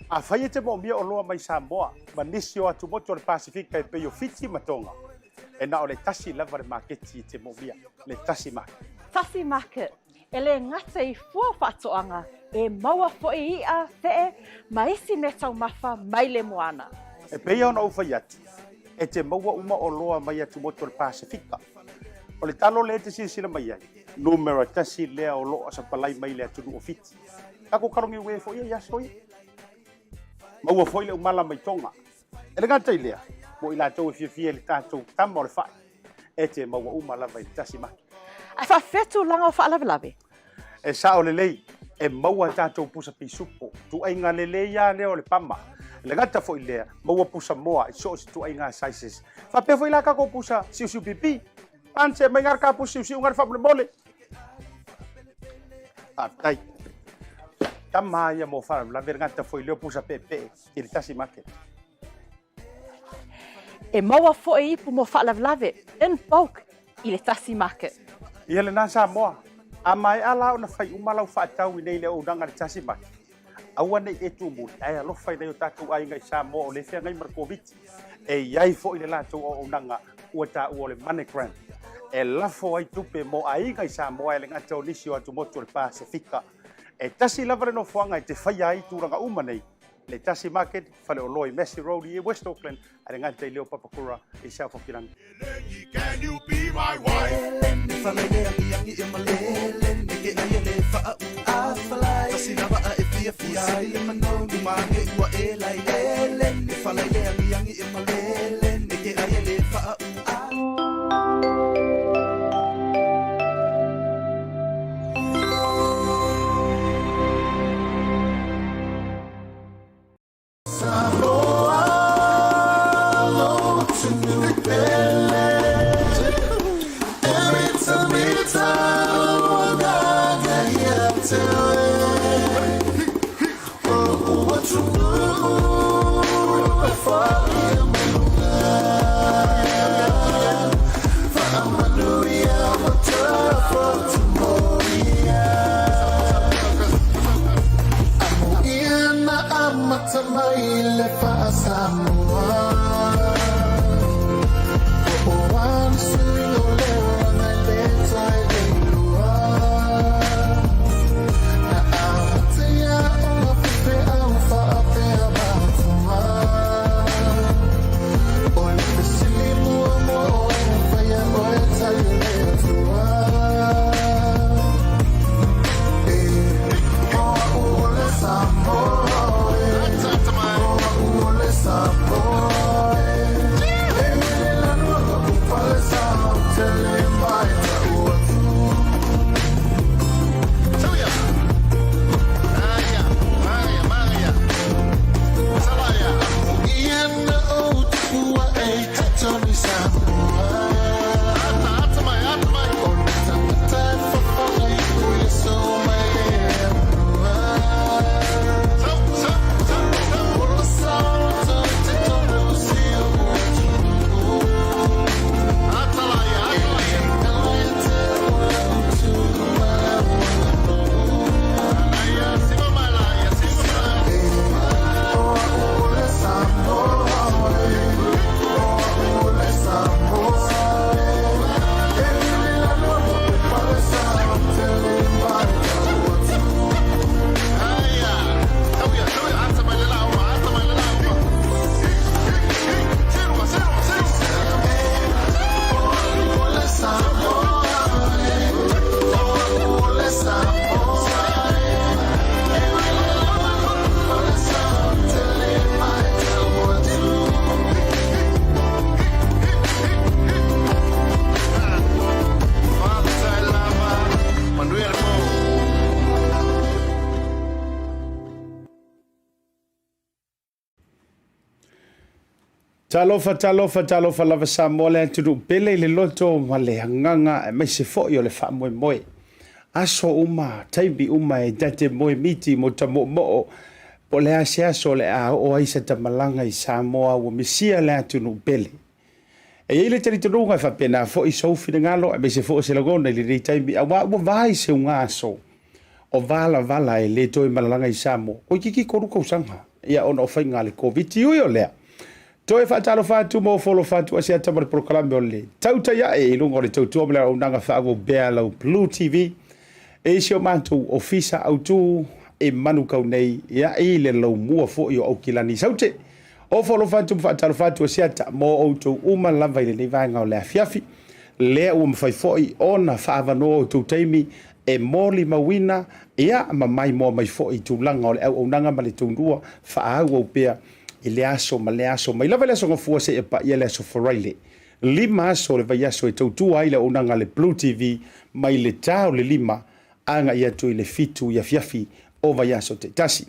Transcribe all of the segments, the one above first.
Afai e te moomia oloa mai Samoa ma nisi o atumotu o le Pasefika e pei o Fiti ma Tonga, e na o le tasi lava le maketi e te moomia, le Tasi Market. Tasi Market, e le gata i fua faatoaga, e maua foi i'a, fe'e, ma isi meataumafa mai le moana. E pei ona ou fai atu, e te maua uma oloa mai atumotu o le Pasefika. O le talo lea e te silasila mai ai, numera tasi lea o lo o sapalai mai le atunuu o Fiti. Tatou kalogiue foi ia i aso ia. Maua foi le umala mai Tonga. E le gata i lea, mo i latou e fiafia i le tatou tama o le fai, e te maua uma lava i le tasi maki. Ae faafefea tulaga o faalavelave? E sao lelei, e maua tatou pusa pisupo, tuaiga lelei lava lea o le pama. E le gata foi i lea, maua pusa moa i so o se tuaiga sizes. Faapea foi la tatou pusa siusiu pipi. Pan se mai ngā ka pusa siusiu ngā faamolemole. Faafetai. Tama ia mo faalavelave le gata foi lea o pusa peepee i le tasi market. E maua foi ipu mo faalavelave in bulk i le tasi market. Ia lena Samoa, a maea la ona fai uma lau faatau i nei le auaunaga i le tasi market, aua ne i e tumuli ae alofa i nai o tatou aiga i Samoa o lea e feagai ma le Koviti. E i ai foi le latou auaunaga ua taua o le MoneyGram e lafo ai tupe mo aiga i Samoa e le gata o nisi o atumotu o le Pasefika. E tasi lava le nofoaga e te faia ai tulaga uma nei, le Tasi Market, faleoloa i Massey Road i West Auckland, a le gata i lea o Papakura i South Hokirangi. Talofa, talofa, talofa lava Samoa le atunuu pele i le loto ma le agaga aemaise foi o le faamoemoe. Aso uma, taimi uma e ta te moe miti mo ta moomoo, po o le a se aso o le a oo ai sa ta malaga i Samoa ua misia le atunuu pele. E i ai le talitonuga e faapena foi sou finagalo aemaise foi o se lagona i lenei taimi aua ua vaai se uga aso o valavala e le toe malalaga i Samoa. Toeitiiti 3 tausaga. ia ona o faiga a le Koviti. Ui o lea, toe faatalofa atu ma ofo alofa atu Asiata ma le polokalame o le Tautai Ae i luga o le tautua ma le auaunaga faaauau pea a lau Blue TV i si o matou ofisa autu i Manukau nei, ia i le laumua foi o Aukilani i Saute. Ofo alofa atu ma faatalofa atu Asiata mo outou uma lava i lenei vaega o le afiafi. Lea ua mafai foi ona faaavanoa outou taimi e molimauina, ia, ma maimoa mai foi i tulaga o le auaunaga ma le taunua faaauau pea i lea aso ma lea aso, mai lava i le Aso Gafua seia paia le Aso Faraile. 5 aso o le vaiaso e tautua ai le auaunaga a le Blue TV mai le ta o le 5 agai atu i le 7 i afiafi o vaiaso taitasi.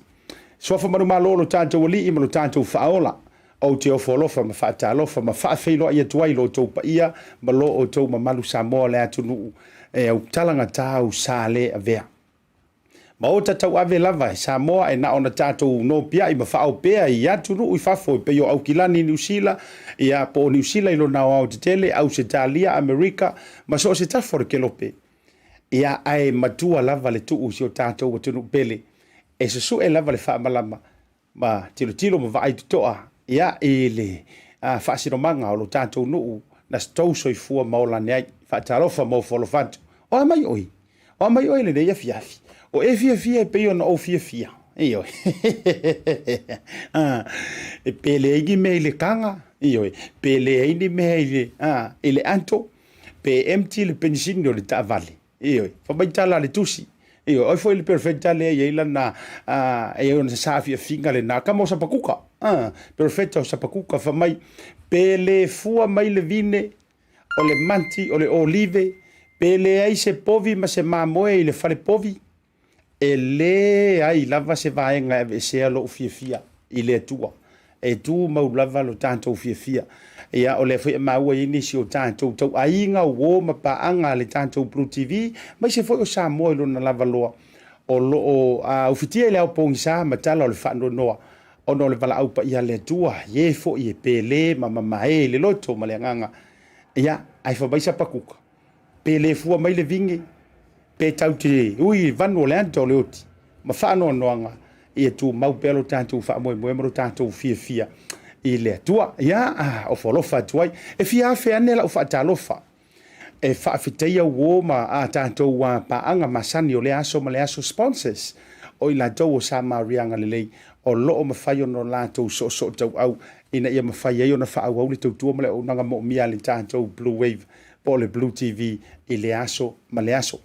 Suafa manumalo o lo tatou Alii ma lo tatou Faaola, ou te ofo alofa ma faatalofa ma faafeiloai atu ai lo outou paia ma lo outou mamalu Samoa o le atunuu e autalagata au sa le avea. Ma o ta tauave lava e Samoa e na ona tatou nopiai ma faaopea i atunuu i fafo e pei o Aukilani, Niusila, ia po o Niusila i lona aoaotetele, Ausetalia, Amerika ma so o se tafa o le kelope. Ia ae matua lava le tuu i si o tatou atunuu pele e susue lava le faamalama ma tilotilo ma vaai totoa ia i le faasinomaga o lo tatou nuu na tou soifua ma ola ane ai. Faatalofa ma ofo alofa atu. O a mai oe? O a mai oe i lenei afiafi? O e fiafia e pei ona ou fiafia. Ioe. E pe leai ni mea i le kaga, ioe, pe leai ni mea i le, i le ato, pe empty le penisini o le taavale. Ioe, fai mai tala a le tusi. Ioe, oi foi le perofeta lea e i ai lana, e i ai ona saafiafiga lena, kama o Sapakuka, perofeta o Sapakuka, fai mai, pe le fua mai le vine, o le manti, o le olive, pe leai se povi ma se mamoe i le fale povi, E leai lava se vaega e aveesea lou fiafia i le Atua. E tumau lava lo tatou fiafia. Ia, o lea foi e maua i ai nisi o tatou tauaiga, uo ma paaga a le tatou Blue TV, aemaise foi o Samoa i lona lava loa, o lo o ufitia i le ao pogisa ma tala o le faanoanoa ona o le valaau paia a le Atua, i e foi e pele ma mamae i le loto ma le agaga. Ia, ae fai mai Sapakuka, Pe le fua mai le vine, pe tau te ui i vanu o le ata o le oti, ma faanoanoaga, ia tumau pea lo tatou faamoemoe ma lo tatou fiafia i le Atua. Ia, ofo alofa atu ai. E fia afe ane lau faatalofa e faafetaia uo ma a tatou paaga masani o lea aso ma le aso, sponsors, o i latou o Samaria Agalelei, o lo o mafai ona latou soosoo tauau ina ia mafai ai ona faaauau le tautua ma le auaunaga moomia a le tatou Blue Wave po o le Blue TV i le aso ma le aso.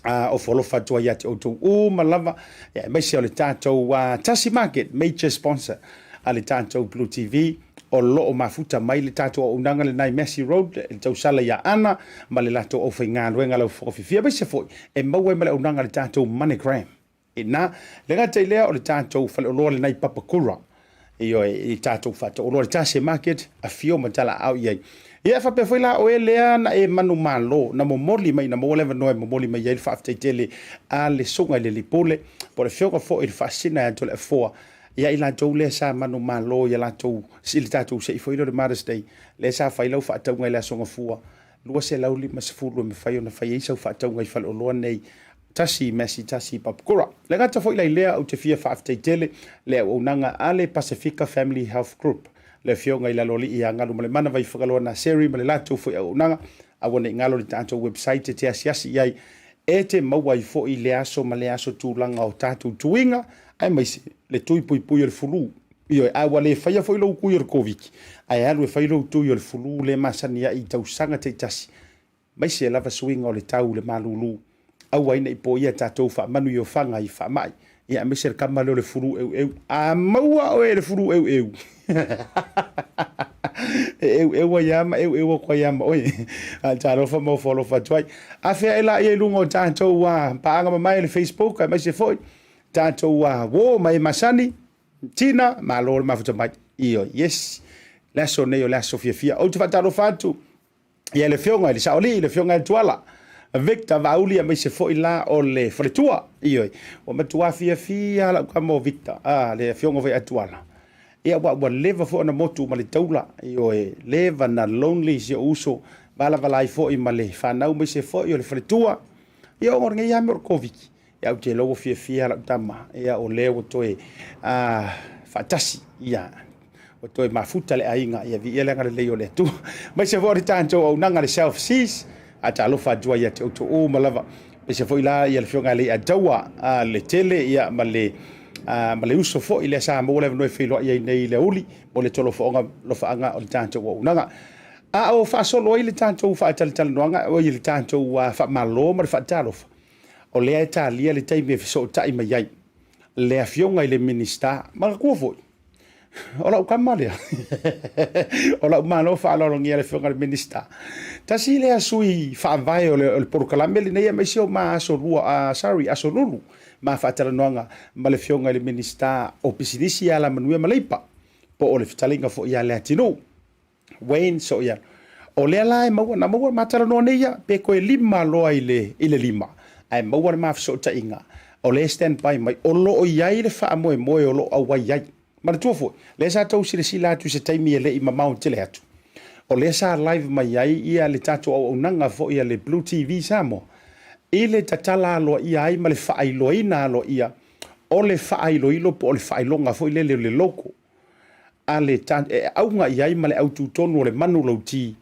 Ofo alofa atu ai ia te outou uma lava, aemaise o le tatou Tasi Market, major sponsor a le tatou Blue TV, o lo o mafuta mai le tatou auaunaga lenai Massey Road, le tausala ia Ana ma le latou aufaigaluega lau fofoga, aemaise foi e maua ai ma le auaunaga a le tatou MoneyGram. Ina, le gata i lea o le tatou faleoloa lenai Papakura, ioe, i tatou faataoloa le Tase Market, afio ma talaaao i ai. Ia, e faapea foi la oe lea na e manumalo, na momoli mai, na maua le avanoa e momoli mai ai le faafetai tele a le Susuga i le Alii Pule, po o le Afioga foi i le Faasisina ia Toleafoa, ia i latou lea sa manumalo ia latou, i le tatou sei foi lea o le Mother's Day, lea sa fai lau faatauga i le Aso Gafua, 250 e mafai ona fai ai sau faatauga i faleoloa nei, tasi i Massey, tasi i Papakura. Le gata foi la i lea, ou te fia faafetai tele le auaunaga a le Pasefika Family Health Group, le afioga i Laloalii ia Galumalemana Vaifagaloa Naseri ma le latou foi auaunaga. Aua ne i galo le tatou website e te asiasi i ai e te maua ai foi le aso ma le aso tulaga o tatou tuiga aemaise le tui puipui o le fulu. Ioe, a ua le faia foi lou tui o le Koviti, ae alu e fai lou tui o le fulu lea masani ai i tausaga taitasi, maise lava suiga o le tau i le malulu. Aua ai ne i poia tatou faamanu i ofaga i faamai, ia aemaise le kama lea o le fulu eueu. A maua oe e le fulu eueu, e eueu ai lava ma eueu atu ai lava ma oe. Talofa ma ofo alofa atu ai. Afe ae laia i luga o tatou paaga mamae i le Facebook, aemaise foi tatou uo ma e masani. Tina, malo le mafuta mai. Ioe, yes. Le aso nei o le aso fiafia. Ou te faatalofa atu ia le afioga i le Saolii, le afioga i Tuala, Victor Vaauli aemaise foi la o le faletua. Ioe, ua matua fiafia lau kama o Victor, le afioga foi a Tuala. Ia ua leva foi ona motu ma le taula. Ioe, leva na lonely si ou uso, valavala ai foi ma le fanau aemaise foi o le faletua. Ia ona o lenei lava mea o le Koviti. Ia ou te iloa ua fiafia lau tama, ia o lea ua toe faatasi, ia, ua toe mafuta le aiga, ia viia le agalelei o le Atua. Aemaise foi o le tatou auaunaga le South Seas, faatalofa atu ai ia te outou uma lava. Aemaise foi la ia le Afioga ia Leiataua a le tele ia ma le ma le uso foi lea sa maua le avanoa e feiloai ai nei i le aoauli mo le tolofoga alofaaga o le tatou auaunaga. A o faasolo ai le tatou faatalatalanoaga, oi le tatou faamalo ma le faatalofa, o lea e talia le taimi e fesootai mai ai le Afioga i le Minisita, manatua foi, o lau kama lea, o lau malo faaaloalogia le Afioga i le Minisita. Tasi lea sui faavae o le polokalame lenei aemaise o ma aso lua, sorry, aso lulu, ma faatalanoaga ma le Afioga i le Minisita o Pisinisi, Alamanuia ma Leipa, po o le fetalaiga foi ia Leatinuu. Wayne Soiano. O lea la e maua, na maua ma talanoa nei ia, pe toe 5 loa i le, i le 5, ae maua le ma fesootaiga, o lea e stand by mai, o lo o i ai le faamoemoe o lo o auai ai. Manatua foi, lea sa tou silasila atu i se taimi e le i mamao tele atu, o lea sa live mai ai ia le tatou auaunaga foi a le Blue TV Samoa, i le tatala aloaia ai ma le faailoaina aloaia o le faailoilo po o le faailoga foi lele o le logo a le e auga i ai ma le aututonu o le manulauti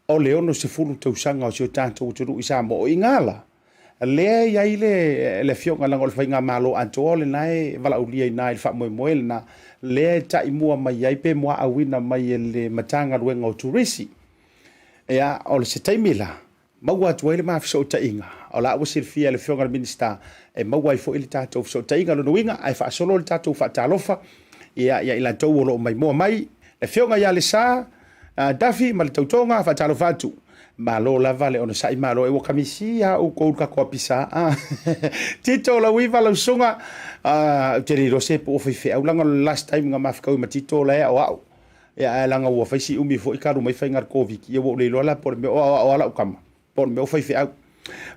o le 60 tausaga o si o tatou atunuu i Samoa. O i ina la, lea e i ai le, le afioga, leaga o le faigamalo atoa o lena e valaaulia i ina i le faamoemoe lena, lea e taimua mai ai pe muaauina mai e le Matagaluega o Turisi. Ia, o se taimi la, maua atu ai le ma fesootaiga, o la ua silafia e le Afioga i le Minisita e maua ai foi le tatou fesootaiga. Lona uiga, ae faasolo le tatou faatalofa ia ia i latou o lo o maimoa mai, le Afioga ia Lesa Duffy ma le tautoga, faatalofa atu. Malo lava le onosai, malo e ua kamisi a outou le tatou apisa a. Tito Lauiva Lausuga, ou te le iloa se po o faifeau leaga o le last time na mafekaui ma Tito la e aoao. Ia ae leaga ua fai si umi foi talu mai faiga le Koviti, ia ua ou le iloa la po o le mea o aoao a lau tama, po o le mea o faifeau.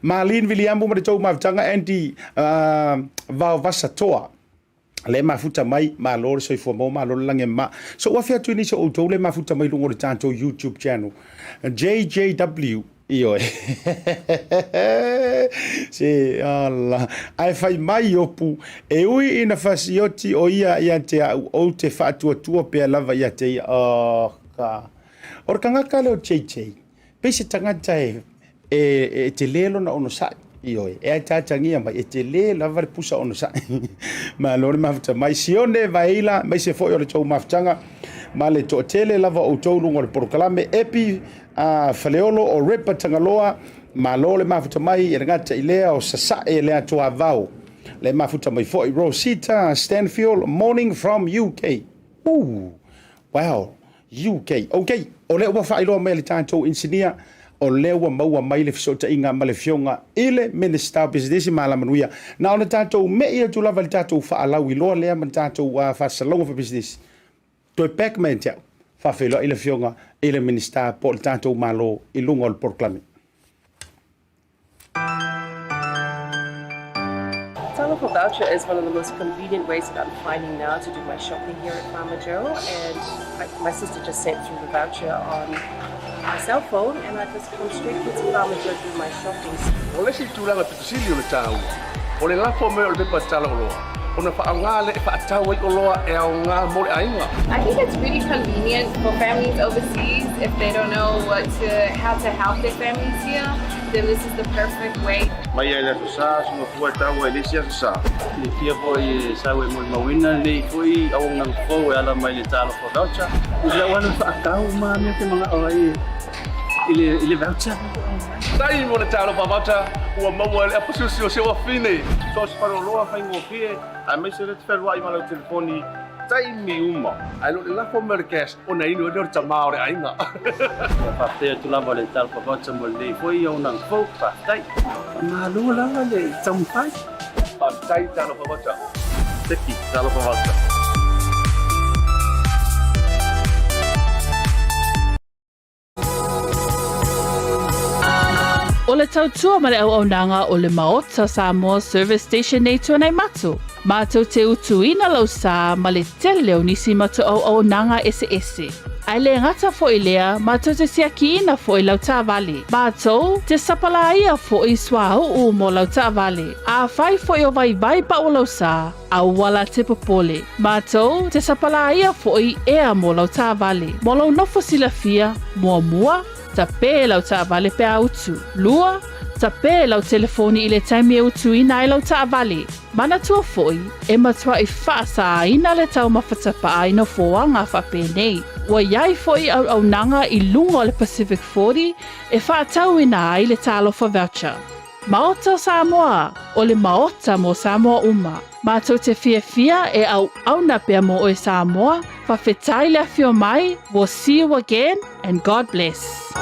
Marlene Viliamu ma le tou mafutaga, Andy Vaovasa Toa, le mafuta mai, malo le soifua maua, malo le lagi e mama. So ua afe atu i nisi o outou le mafuta mai luga o le tatou YouTube channel, JJW, Ioe. Se ala. Ae fai mai Iopu, e ui ina fasioti o ia ia te au, ou te faatuatua pea lava ia te ia. Oh, ka. O le tagata lea o JJ, pei se tagata e, e, e tele lona onosai. Ioe, e ataatagia mai, e tele lava le pusa onosai. Malo le mafuta mai. Sione Vaeila, maise foi o le tou mafutaga, ma le toatele lava o outou luga o le polokalame. Epi A Faleolo o Repa Tagaloa, malo le mafuta mai e le gata i lea o Sasae le Atuavao. Le mafuta mai foi Rosita Stanfield, morning from UK. Ooh, wow, UK. Ok, o lea ua faailoa mai e le tatou inisinia, o lea ua maua mai le fesootaiga ma le Afioga i le Minisita o Pisinisi ma Alamanuia. Na ona tatou me'i atu lava i le tatou faalauiloa lea ma le tatou faasalalauga faapisinisi. Toe back mai ia te au, faafeiloai le Afioga i le Minisita po o le tatou Malo i luga o le polokalame. Talofa Voucher is one of the most convenient ways that I'm finding now to do my shopping here at Farmer Joe, and I, my sister just sent through the voucher on my cell phone and I just come straight here to Farmer Joe to do my shopping. O le isi tulaga pito sili o le taua, o le lafo mai o le pepa tala oloa, ona faaaoga lea e faatau ai oloa e aoga mo le aiga. I think it's really convenient for families overseas if they don't know what to, how to help their families here, then this is the perfect way. Mai ai le Aso Sa, se mafua e taua i le isi Aso Sa. Silafia foi e sau e molimauina lenei foi auaunaga fou e ala mai le Talofa Voucher. I lau alu faatau ma mea te manao ai i le, i le voucher. Tai mo le Talofa Voucher, ua maua e le apasusi o si ou afine. So o se faleoloa faigofie, aemaise le te fealuai ma lau telefoni taimi uma. Ae le o le lafo mai o le cash ona inu ai lea o le tama o le aiga. Ia faafetai atu lava le Talofa Voucher mo lenei foi auaunaga fou. Faafetai. Faamalo lava le taumafai. Faafetai Talofa Voucher. Teki Talofa Voucher. O le tautua ma le auaunaga o le Maota Samoa Service Station nei Tuanai Matu. Matou te utuina lau sa ma le tele o nisi matou auaunaga eseese. Ae le gata foi lea, matou te siakiina foi lau taavale. Matou te sapalaia foi suauu mo lau taavale. Afai foi o vaivai pau lau sa, aua la te popole. Matou te sapalaia foi ea mo lau taavale. Mo lou nofo silafia, muamua, Tape lau taavale pe a utu. 2, Tape lau telefoni i le taimi e utuina ai lau taavale. Manatua foi, e matuai faasāina le taumafa tapaa i nofoaga faapenei. Ua i ai foi auaunaga i luga o le Pacific 40 e faatauina ai le Talofa Voucher. Maota o Samoa, o le Maota mo Samoa uma. Matou te fiafia e auauna pea mo oe Samoa, fafetai le afio mai, we'll see you again and God bless.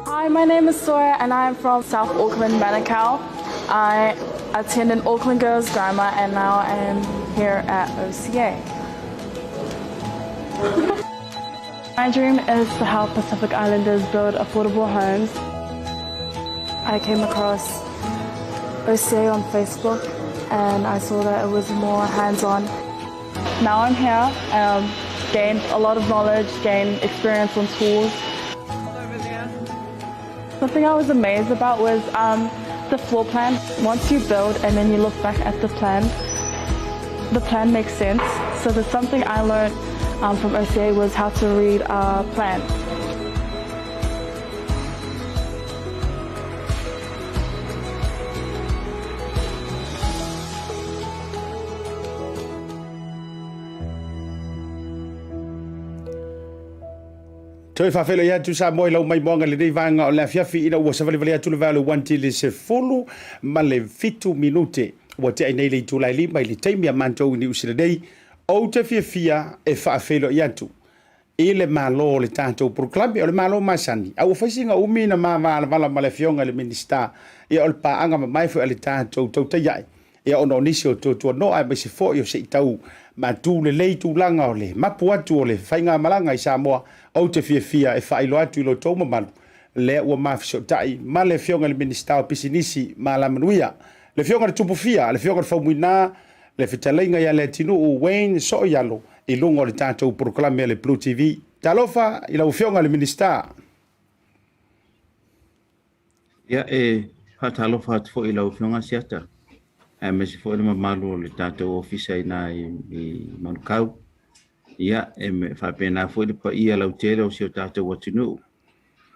Hi, my name is Sora and I am from South Auckland, Manukau. I attended Auckland Girls Grammar and now I am here at OCA. My dream is to help Pacific Islanders build affordable homes. I came across OCA on Facebook and I saw that it was more hands-on. Now I'm here, um, gained a lot of knowledge, gained experience on tools. Something I was amazed about was um, the floor plan. Once you build and then you look back at the plan, the plan makes sense. So there's something I learned um, from OCA was how to read a plan. Toe faafeiloai atu Samoa i lau maimoaga i lenei vaega o le afiafi ina ua savalivali atu le vae o le 1 i le 17 minute ua tea ai nei le itula e 5 i le taimi a matou i Niu Sila nei. Ou te fiafia e faafeiloai atu i le Malo o le tatou polokalame, o le Malo masani, a ua fai sina umi na mavalavala ma le Afioga i le Minisita, ia o le paaga mamae foi a le tatou tautaia'i, ia ona o nisi o tuatuanoa aemaise foi o se i tau matu lelei tulaga o le mapu atu o le faigamalaga i Samoa. Ou te fiafia e faailoa atu i lo outou mamalu lea ua mafesootai ma le Afioga i le Minisita o Pisinisi ma Alamanuia, le Afioga i le Tupufia, le Afioga i le Faumuina, le Fetalaiga ia Leatinuu Wayne Sooialo i luga o le tatou polokalame a le Blue TV. Talofa i lau Afioga i le Minisita. Ia, e faatalofa atu foi i lau Afioga Asiata, aemaise foi le mamalu o le tatou ofisa i ina i Manukau. Ia, e faapena foi le paia lautele o si o tatou atunuu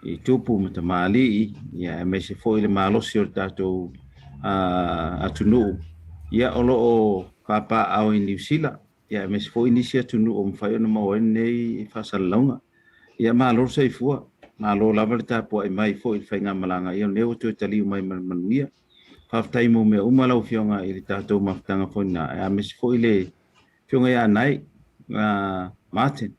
i tupu ma tamalii, ia, aemaise foi le malosi o le tatou atunuu, ia, o lo o papaaao i Niu Sila, ia, aemaise foi nisi atunuu o mafai ona maua ai lenei faasalalauga. Ia, malo le soifua, malo lava le tapuai mai foi i le faigamalaga, ia, o lenei ua toe taliu mai ma le manuia. Faafetai mo mea uma lau Afioga i le tatou mafutaga foi lena, aemaise foi le Afioga ia Nai Martin,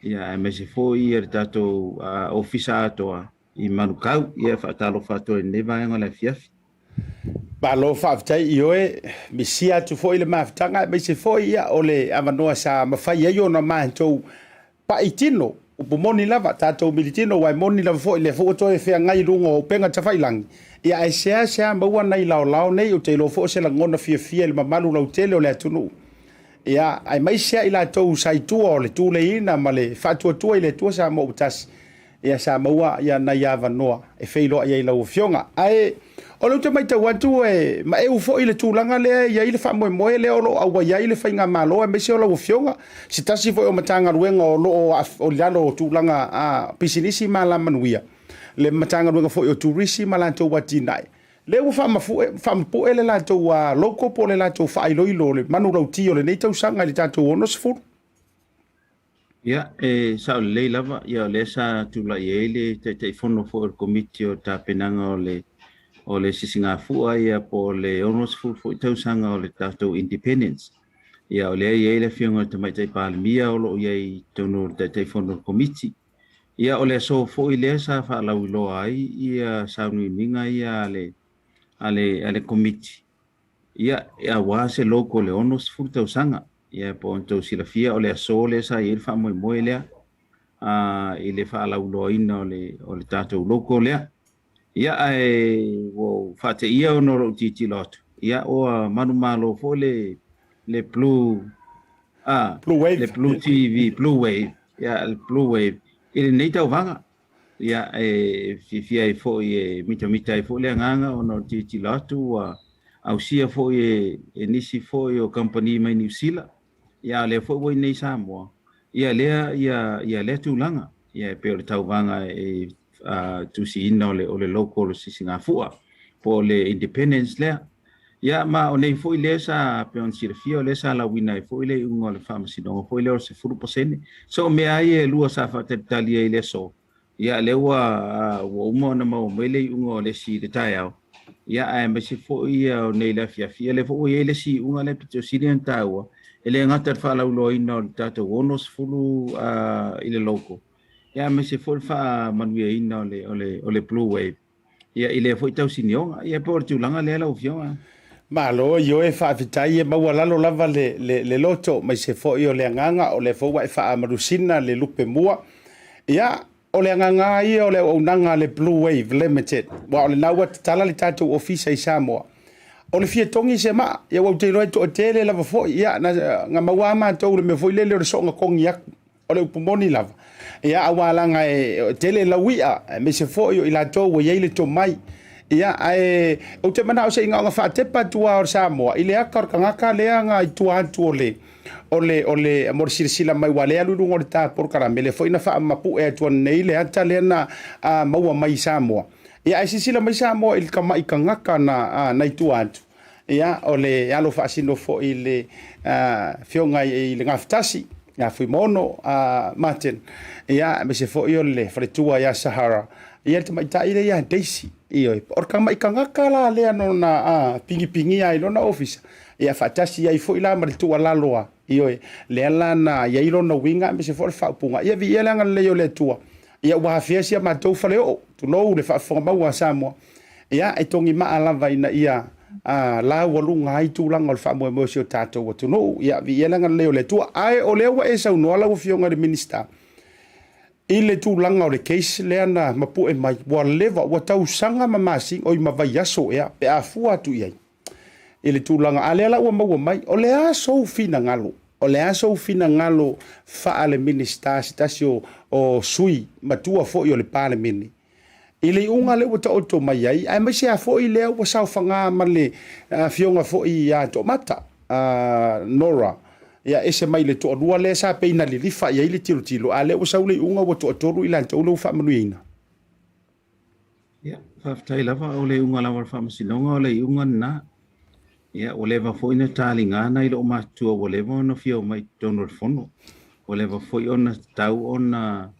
ia, aemaise foi le tatou ofisa atoa i Manukau. Ia, e faatalofa atu ai i lenei vaega o le afiafi. Malo faafetai ioe, misia atu foi le mafutaga aemaise foi ia o le avanoa sa mafai ai ona matou pa'i tino, upu moni lava, tatou militino aua e moni lava foi lea foi ua toe feagai i luga o upega tafailagi, ia ae seasea maua nai laolao nei, ou te iloa foi o se lagona fiafia i le mamalu lautele o le atunuu, ia aemaise lava i latou sa i tua o le tuleiina ma le faatuatua i le Atua Samoa ua tasi, ia sa maua ia nai avanoa e feiloai ai i lau Afioga. Ae o lea ou te matau atu e maeu foi le tulaga lea e i ai le faamoemoe lea o lo o auai ai le faigamalo aemaise o lau Afioga, se tasi foi o Matagaluega o lo o i lalo o tulaga a pisinisi ma alamanuia, le Matagaluega foi o Turisi ma latou atinae. Lea ua faamapue le latou logo po o le latou faailoilo o le manulauti o lenei tausaga i le tatou 60. Ia, e sao lelei lava, ia o lea sa tulai ai le Taitaifono foi o le Komiti o Tapenaga o le o le Sisigafua ia po o le 60 foi tausaga o le tatou Independence. Ia o lea e i ai le Afioga i le Tamaitai Palemia o lo o i ai i totonu o le Taitaifono o le Komiti. Ia o le aso foi lea sa faalauiloa ai ia sauniuniga ia a le a le a le Komiti. Ia, aua se logo o le 60 tausaga. Ia, po o tou silafia, o le aso lea sa i ai le faamoemoe lea i le faalauiloaina o le, o le tatou logo lea. Ia, ae ua ou faateia ona o lou tilotilo atu. Ia, ua manumalo foi le le Blue a Blue Wave. Le Blue TV, Blue Wave, ia, le Blue Wave i lenei tauvaga. Ia, e fiafia ai foi e mitamita ai foi le agaga ona o le tilotilo atu ua ausia foi e, e nisi foi o kamupani mai Niu Sila, ia a o lea foi ua i inei i Samoa, ia lea, ia, ia lea tulaga. Ia e pei o le tauvaga e a, tusiina o le, o le logo o le Sisigafua, po o le Independence lea. Ia, ma o nei foi lea sa, pei ona silafia, o lea sa lauina ai foi le iuga o le faamasinoga foi lea o le 10%. So o mea lava ia e lua sa faatalitali ai i le aso, ia lea ua, ua uma ona maua mai le iuga o le isi i le taeao, ia aemaise foi ia o nei i le afiafi, ia lea foi ua i ai le isi iuga lea pito sili ona taua, e le gata i le faalauiloaina o le tatou 60 i le logo, ia aemaise foi le faamanuiaina o le, o le, o le Blue Wave. Ia, i lea foi tausinioga. Ia, po o le tulaga lea lau Afioga. Malo, ioe, faafetai, e maualalo lava le, le, le loto, maise foi o le agaga, o lea foi ua e faamalusina le lupe mua. Ia, o le agaga lava ia o le auaunaga a le Blue Wave Limited, aua o lena ua tatala le tatou ofisa i Samoa. O le fia togi se maa, ia ua ou te iloa e toatele lava foi, ia, na, na maua lava matou i le mea foi lele o le soona togi atu. O le upu moni lava, ia aua leaga e tele lau i'a, aemaise foi o i latou ua i ai le tomai. Ia, ae ou te manao se i na ona faatepa atu lava o le Samoa i le ata o le tagata lea na i tua atu o le, o le, o le, mo le silasila mai, aua o lea e alu i luga o le ta polokalame, lea foi na faamapue atu ananei le ata lea na maua mai i Samoa. Ia, ae silasila mai Samoa i le tamai tagata na, na i tua atu. Ia, o le alo faasino foi i le Afioga i le Gafatasi, ia Fuimaono Martin, ia, aemaise foi o le faletua ia Sahara, ia le tamaitai lea ia Daisy. Ioe, o le tamai tagata la lea na ona pigipigia ai lona ofisa, ia faatasi ai foi la ma le tuualalo a, ioe, lea la na i ai lona uiga aemaise foi o le faaupuga, ia viia le agalelei o le Atua, ia ua afea si a matou faleoo, tulou le faafofoga maua a Samoa. Ia, e togimaa lava ina ia laualuga ai tulaga o le faamoemoe o si o tatou atunuu. Ia, viia le agalelei o le Atua. Ae o lea ua e saunoa lau Afioga i le Minisita i le tulaga o le case lea na mapue mai, ua leva, ua tausaga ma masina, oi ma vaiaso ea, pe a fua atu i ai i le tulaga, a lea la ua maua mai, o le a sou finagalo? O le a sou finagalo faale-Minisita, se tasi o sui matua foi o le Palemene, I le iuga lea ua taoto mai ai, aemaise lava foi lea ua saofaga ma le afioga foi ia Toomata Nora, ia ese mai le toalua lea sa pei na lilifa i ai le tilotilo, a lea ua sau le iuga ua toatolu i latou lea ua faamanuiaina. Ia, faafetai lava, o le iuga lava o le Faamasinoga o le iuga lena. Ia, ua leva foi ona taliga nai loomatutua ua leva ona fia omai i totonu o le Fono. Ua leva foi ona tatau ona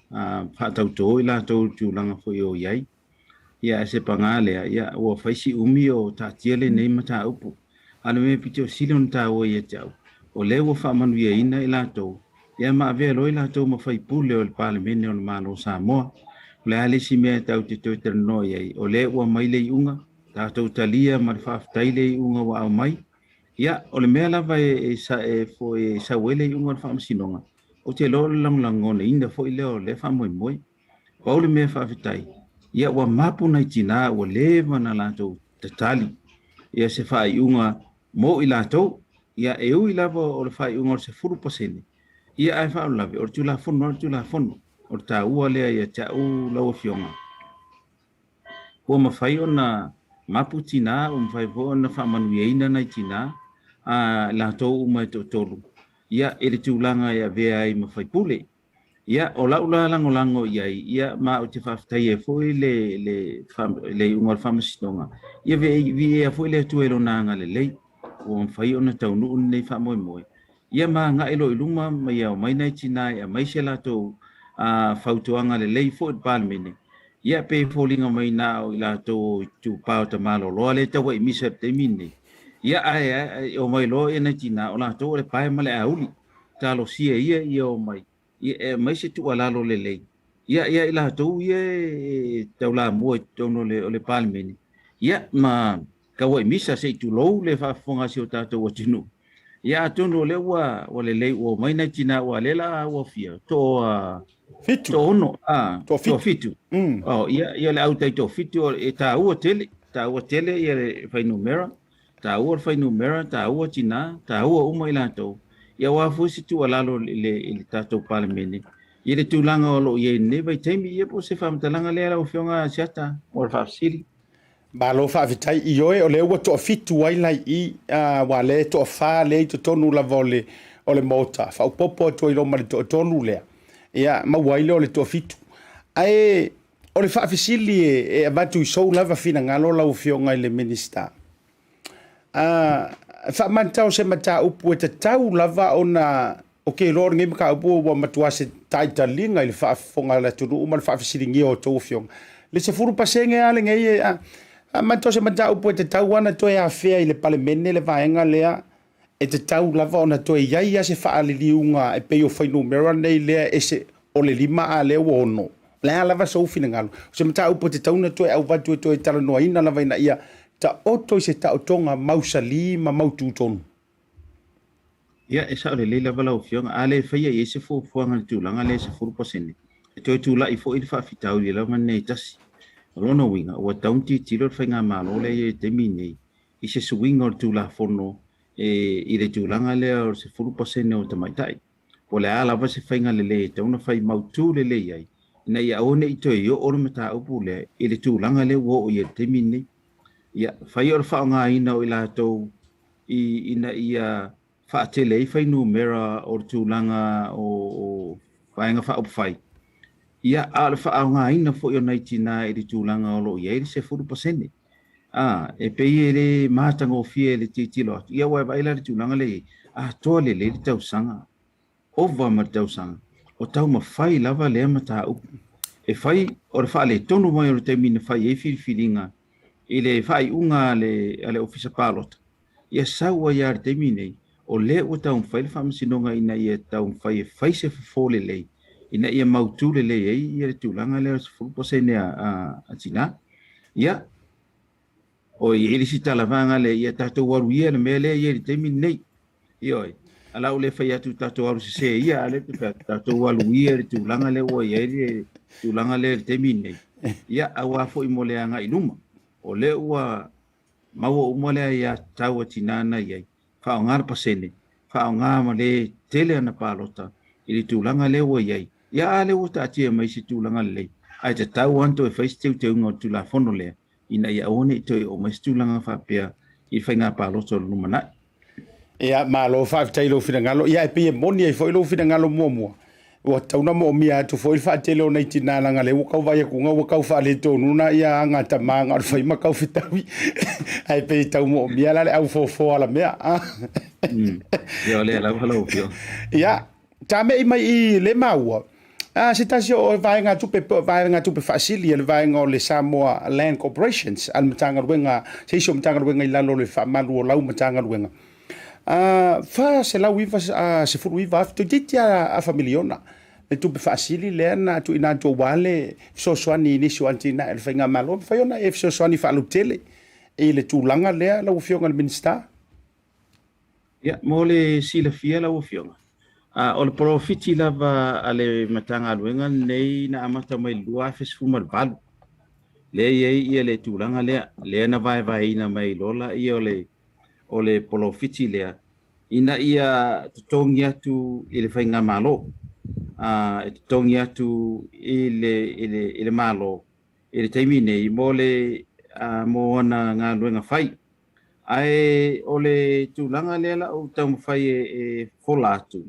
faatauto i latou i le tulaga foi o i ai. Ia, ae se paga lea, ia, ua fai si umi o taatia lenei mataupu. A o le mea pito sili ona taua ia te au, o lea ua faamanuiaina i latou, ia ma avea loa i latou ma faipule o le Palemene o le Malo o Samoa. O le a le isi mea e tatou te toe talanoa i ai, o lea ua aumai le iuga, tatou talia ma le faafetai le iuga ua aumai. Ia, o le mea lava e, e, e, foi, e sau ai le iuga o le faamasinoga, ou te iloa o le lagolagoina foi lea o lea faamoemoe. Pau le mea faafetai, ia ua mapu nai tinā ua leva na latou tatali ia se faaiuga mo i latou. Ia, e ui lava o le faaiuga o le 10%, ia ae faalavelave, o le Tulafono lava le Tulafono. O le taua lea ia te au lau Afioga. Ua mafai ona mapu tinā, ua mafai foi ona faamanuiaina nai tinā, a latou uma e toatolu, ia, i le tulaga e avea ai ma faipule. Ia, o lau la lagolago i ai, ia, ma ou te faafetai ai foi le, le, le iuga o le faamasinoga, ia viia foi le Atua i Lona agalelei, ua mafai ona taunuu lenei faamoemoe. Ia ma agai loa i luma ma ia omai nai tinā e aumai se latou fautuaga lelei foi i le Palemene, ia pei e foliga mai na o i latou o itupa o Tamaloloa lea e tauai misa i le taimi lenei. Ia ae omai loa ia nai tinā, o latou o le pae ma le auli, talosia ia ia omai ia e aumai se tuualalo lelei ia ia i latou ia e taulamua i totonu o le Palemene, ia ma tauai misa se i tulou le faafofoga a si o tatou atunuu. Ia atonu o lea ua ua lelei ua omai nai tinā ua lea la ua fia toa fitu toaono a toafitu. Oh, ia ia le au tai toafitu e taua tele, taua tele ia le fuainumera. Taua le fuainumera, taua tinā, taua uma i latou, ia aua foi se tuualalo i le, i le tatou Palemene i le tulaga o lo o i ai i lenei vaitaimi. Ia po o se faamatalaga lea lau Afioga Asiata mo le faafesili. Malo faafetai. Ioe, o lea ua toafitu ai la i i, aua o lea e toafa lea i totonu lava o le, o le Maota, faaopoopo atu ai loa ma le toatolu lea, ia maua ai lea o le toafitu. Ae o le faafesili e, e avatu i sou lava finagalo lau Afioga i le Minisita, faamantao se mataupu e tatau lava ona o ke iloa o lenei mataupu ua matua se taitaliga i le faafofoga a le atunuu ma le faafesiligia o outou afioga. Le 10% lava lenei e faamantao se mataupu e tatau ona toe afea i le Palemene le vaega lea e tatau lava ona toe i ai lava se faaliliuga e pei o fuainumera nei lea ese o le 5 a lea ua 6. O le a lava sou finagalo? O se mataupu e tatau ona toe avatu e toe talanoaina lava ina ia taoto i se taotoga mausali ma mautu tonu. Ia, e sao lelei lava lau Afioga. A le faia i ai se fuafuaga i le tulaga lea e 10%, e toe tulai foi le faafitauli lava lenei e tasi. O lona uiga, ua tatau ona tilotilo le faigamalo lea e i ai i le taimi lenei i se suiga o le Tulafono e i le tulaga lea o le 10% o tamaitai. Po o le a lava se faiga lelei e tatau ona fai mautu lelei ai, ina ia aua ne i toe oo le mataupu lea i le tulaga lea ua oo i ai i le taimi lenei. Ia, fai o le faaaogaina o i latou i, ina ia faatele ai fuainumera o le tulaga o Vaega Faaupufai, ia, a o le faaaogaina foi o nai tinā i le tulaga o lo o i ai le 10%. A, e pei e le matagofie le tilotilo atu, ia ua e vaai la i le tulaga lea e i ai, atoa lelei le tausaga, ova ma le tausaga, o taumafai lava lea mataupu. E fai o le faaletonu mai o le taimi na fai ai filifiliga i le faaiuga a le, a le Ofisa Palota, ia sau ai lava i le taimi nei, o lea ua taumafai le Faamasinoga ina ia taumafai e fai se fofo lelei, ina ia mautu lelei ai ia le tulaga lea o le 10% a tina. Ia, o i ai le isi talavaga lea, ia tatou alu ia i le mea lea e i ai i le taimi lenei. Ioe, a la ua le fai atu tatou alu sese ia, a o lea ou te fai atu, tatou alu ia i le tulaga lea ua i ai le tulaga lea i le taimi lenei. Ia, aua foi mo le agai i luma, o lea ua maua uma le aiatatau a tina na i ai, faaaoga le pasene, faaaoga ma le tele ana palota i le tulaga lea ua i ai. Ia a lea ua taatia mai se tulaga lelei, ae tatau lava ona toe fai se teuteuga o le Tulafono lea ina ia aua ne i toe oo mai se tulaga faapea i le faiga palota o le lumanai. Ia, malo faafetai i lou finagalo. Ia, e pei e moni ai foi lou finagalo muamua, ua tatau ona moomia atu foi le faatele o nai tina leaga lea ua tau vaai atu ua tau faaletonu na ia aga tama na o le fai ma tau fetaui. Ae pei e tau moomia la le au fofoa alamea. Ia, o lea lava lau Afioga. Ia, Tame'i mai i le maua, a se tasi o vaegatupe vaegatupe faasili a le vaega o le Samoa Land Corporations a le Matagaluega, se isi o Matagaluega i lalo o le faamalu o lau Matagaluega. A $499 toeitiiti lava afa miliona le tupe faasili lea na tuuina atu aua le fesoasoani i nisi o atinae a le Faigamalo. E mafai ona e fesoasoani faalautele i le tulaga lea lau Afioga i le Minisita? Ia, mo le silafia lau Afioga, o le polofiti lava a le Matagaluega lenei na amata mai i le 2018, lea e i ai ia le tulaga lea, lea na vaevaeina mai loa laia o le, o le polofiti lea, ina ia totogi atu i le Faigamalo, e totogi atu i le, i le, i le Malo i le taimi nei mo le, mo ana galuega fai. Ae o le tulaga lea la ou taumafai e fola atu,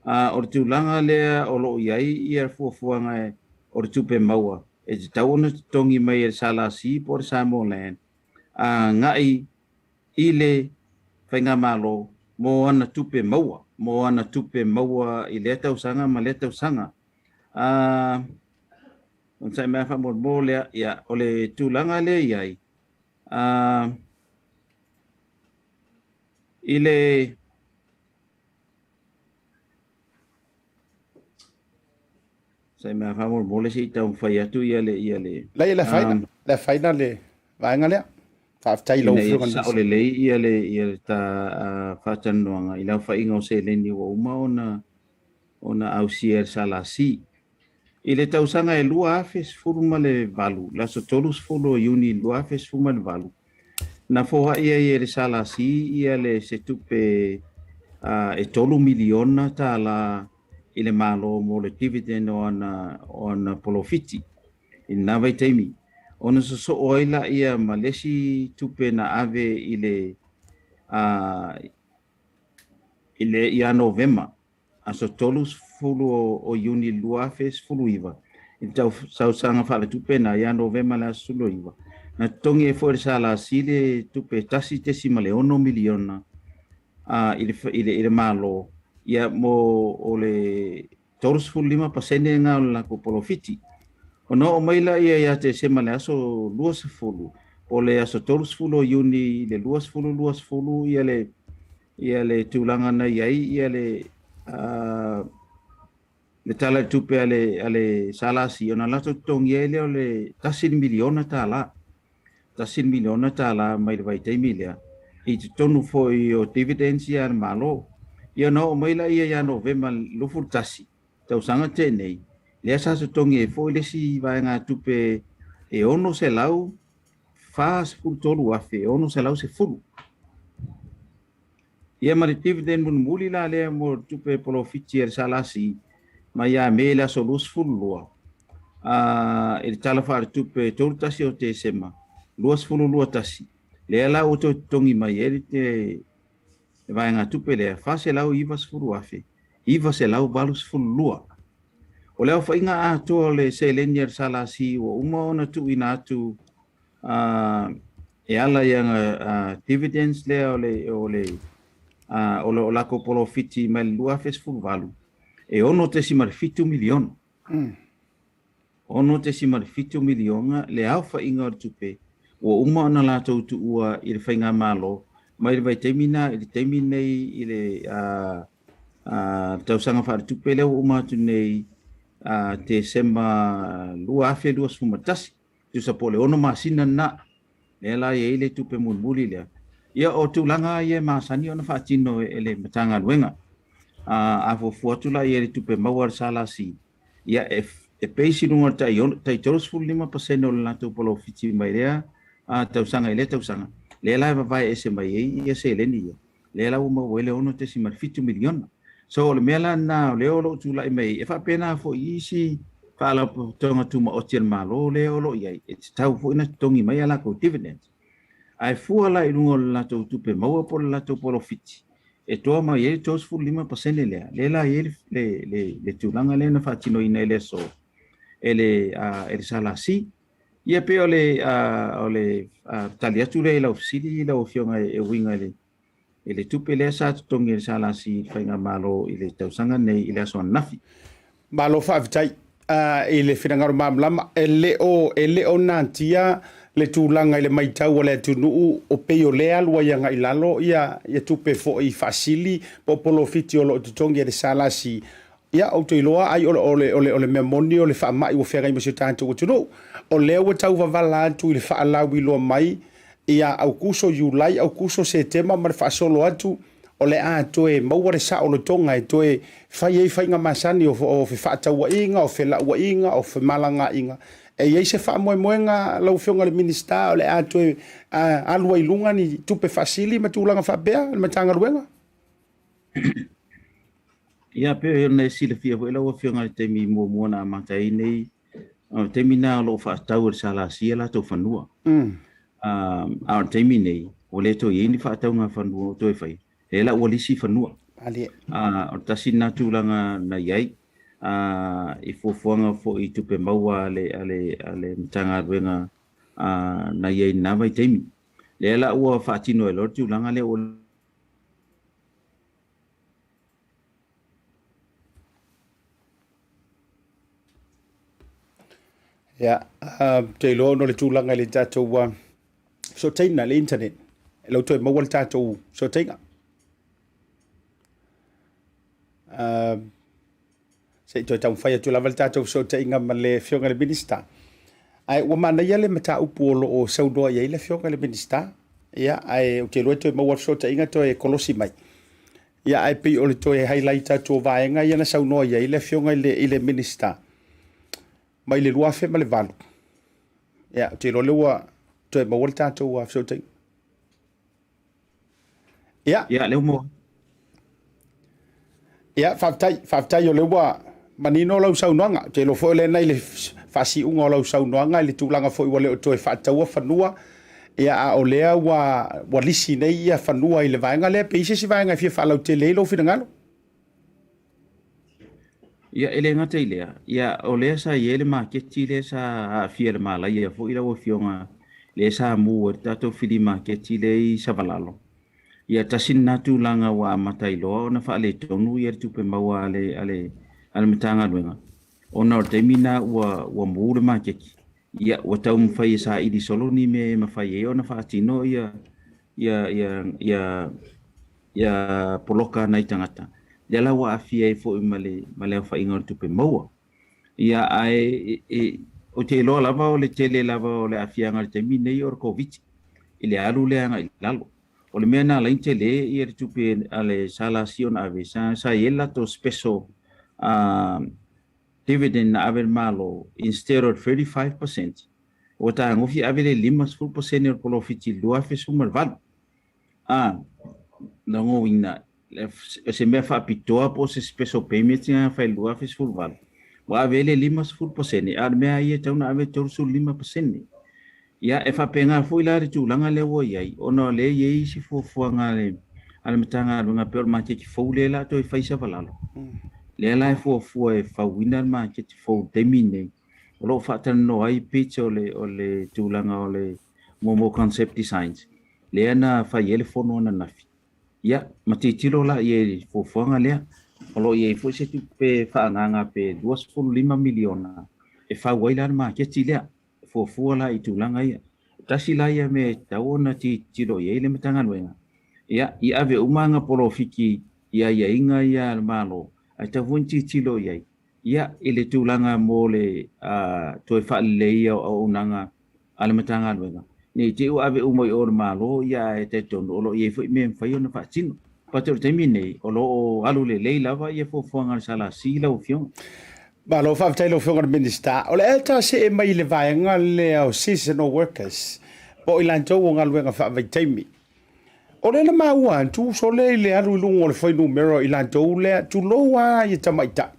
o le tulaga lea o lo o i ai ia fuafuaga o le tupe maua e tatau ona totogi mai e le SLC po o le Samoa Land agai i le Faigamalo mo ana tupe maua, mo ana tupe maua i lea tausaga ma lea tausaga. Onosai mai lava faamolemole lea, ia, o le tulaga lea e i ai, I le Sai mea faamolemole se i taumafai atu ia le ia le Leai, e le afaina, le afaina le vaega lea. Faafetai i lau ina ia Afioga i le sao lelei ia le ia le ta faatalanoaga i le aofaiga o seleni ua uma ona ona ausia e le SLC. I le tausaga e 2018, le aso 30 o Iuni 2018, Na foai ai e le SLC ia le se tupe e $3 miliona i le Malo mo le dividend o ana o ana polofiti i lena vaitaimi. Ona sosoo ai laia ma le isi tupe na ave i le i le ia Novema aso 30 o Iuni 2019 i le tausaga faaletupe na ia Novema le aso 19, na totogi ai foi e le SLC le tupe $1.6 miliona i le, i le, i le Malo ia mo o le 35% lena o le latou polofiti. Ona oo mai lea ia Tesema le aso 20, po o le aso 30 o Iuni i le 2020 ia le ia le tulaga na i ai ia le le Tala i le Tupe a le a le SLC, ona latou totogia ai lea o le $1 miliona. $1 miliona mai le vaitaimi lea i totonu foi o dividends ia a le Malo. Ia ona oo mai lea ia Novema 21 tausaga tea nei, lea sa totogi ai foi le isi vaegatupe e $643,610. Ia ma le dividend mulimuli la lea mo le tupe polofiti a le SLC mai ia Me le aso 22 i le Tala Faaletupe 31 o Tesema 2021, lea la ua toe totogi mai ai le vaegatupe lea $490,982. O le aofaiga atoa o le seleni a le SLC ua uma ona tuuina atu e ala i ana dividends lea o le o le o le o latou polofiti mai le 2018 e $6.7 miliona. $6.7 miliona le aofaiga o le tupe ua uma ona latou tuua i le faigamalo mai le vaitaimi na i le taimi nei i le tausaga faaletupe lea ua uma atu nei Tesema 2021. Tusa po o le 6 masina lena, lea la e i ai le tupe mulimuli lea. Ia o tulaga ia e masani ona faatino e le Matagaluega. A fuafua atu la i ai le tupe maua a le SLC, ia e base i luga o le tai 35% o le latou polofiti mai lea tausaga i lea tausaga, lea la e vavae ese mai ai ia seleni ia, lea la ua maua ai le $6.7 miliona. So o le mea la lena o lea o lo o tulai mai ai, e faapena foi i isi faalapotopotoga tumaoti a le Malo lea o lo o i ai, e tatau foi ona totogi mai a latou dividends. Ae fua la i luga o le latou tupe maua po o le latou polofiti, e toa mai ai le 35% lea, lea la e i ai le tulaga lea na faatinoina i le aso e le SLC. Ia pei o le o le tali atu lea i lau fesili lau Afioga e uiga i le i le tupe lea sa totogi e le SLC i le faigamalo i le tausaga nei i le aso ananafi. Malo faafetai i le finagalo malamalama. E le o e le o natia le tulaga i le matau a le atunuu o pei o lea e alu ai agai lalo ia ia tupe foi faasili po o polofiti o lo o totogi e le SLC. Ia, ou te iloa ai o le, o le, o le, o le mea moni o le faamai ua feagai ma si o tatou atunuu. O lea ua tau vavala atu i le faalauiloa mai ia Aukuso, Iulai, Aukuso, Setema ma le faasolo atu, o le a toe maua le saolotoga e toe fai ai faiga masani o, o fefaatauaiga, o felauaiga, o femalagaaiga. E i ai se faamoemoega lau Afioga i le Minisita o le a toe alu ai i luga ni tupe faasili ma tulaga faapea le Matagaluega? Ia, pei ona e silafia foi lau Afioga i le taimi muamua na amata ai nei, o le taimi lena o lo o faatau e le SLC a latou fanua. A o le taimi nei, ua le toe i ai ni faatauga fanua o toe fai, lea la ua lisi fanua. O le tasi lena tulaga na i ai, i fuafuaga foi i tupe maua a le, a le, a le Matagaluega na i ai i lena vaitaimi. Lea la ua faatino ai loa le tulaga lea ua Ia, ou te iloa ona o le tulaga i le tatou fesootaiga, le internet, e le o toe maua le tatou fesootaiga. Se i toe taumafai atu lava le tatou fesootaiga ma le Afioga i le Minisita. Ae ua manaia le mataupu o lo o saunoa i ai le Afioga i le Minisita. Ia, ae ou te iloa e toe maua le fesootaiga toe kolosi mai. Ia, ae pei o le toe highlight atu o vaega ia na saunoa i ai le Afioga i le Minisita mai le 2008. Ia, ou te iloa lea ua toe maua le tatou fesootaiga. Ia. Ia, lea ua maua. Ia, faafetai, faafetai o lea ua manino lau saunoaga. Ou te iloa foi o lea na i le faasiuga o lau saunoaga i le tulaga foi ua le o toe faataua fanua, ia a o lea ua, ua lisi nei ia fanua i le vaega lea. Pe i ai se isi vaega e fia faalautele ai lou finagalo? Ia, e le gata i lea, ia, o lea sa i ai le maketi lea sa aafia i le malaia foi lau Afioga, lea sa mu ai le tatou fili maketi lea i Savalalo. Ia, tasi lena tulaga ua amata ai loa ona faaletonu ia le tupe maua a le, a le, a le Matagaluega, ona o le taimi lena ua, ua mu le maketi. Ia, ua taumafai e saili solo ni mea e mafai ai ona faatino ia, ia, ia, ia, ia poloka a nai tagata, lea la ua aafia ai foi ma le, ma le aofaiga o le tupe maua. Ia, ae e, ou te iloa lava o le tele lava o le aafiaga i le taimi lenei o le Koviti, i le alu lea agai i lalo. O le mea na ala ai ona tele ia le tupe a le SLC ona ave, sa, sa i ai le latou special dividend na ave i le Malo, instead of 35%, ua tagofi ave le 50% o le polofiti i le 2018. A, lagouina, o se mea faapitoa po o se special payment na fai i le 2018, ua ave ai le 50%, a o le mea lava ia e tatau ona ave le 35%. Ia, e faapena foi la le tulaga lea ua i ai, ona o lea e i ai isi fuafuaga a le, a le Matagaluega e pei o le maketi fou lea o le a toe fai i Savalalo. Lea la e fuafua e fauina le maketi fou i le taimi lenei, o lo o faatalanoa ai bids o le, o le tulaga o le mo concept designs, lea na fai ai le fono ananafi. Ia, ma tilotilo la i ai i le fuafuaga lea. O lo o i ai foi se tupe faaagaaga pe $25 miliona e fau ai la le maketi lea, e fuafua la i tulaga ia. Tasi la ia mea e tatau ona tilotilo i ai le Matagaluega, ia, i ave uma ana polofiti i aiaiga ia a le Malo, ae tatau foi ona tilotilo i ai Ia, i le tulaga mo le toe faaleleia o auaunaga a le Matagaluega, ne i te i ua ave uma i o i le Malo, ia ae talitonu o lo o i ai foi mea e mafai ona faatino. But o le taimi lenei, o lo o alu lelei lava ia fuafuaga a le SLC lau Afioga. Malo faafetai lau Afioga i le Minisita. O le a ta see mai i le vaega lea o seasonal workers po o i latou o galuega faavaitaimi. O lea na maua atu, sole i le alu i luga o le fuainumera o i latou lea, tulou lava ia tamaitai.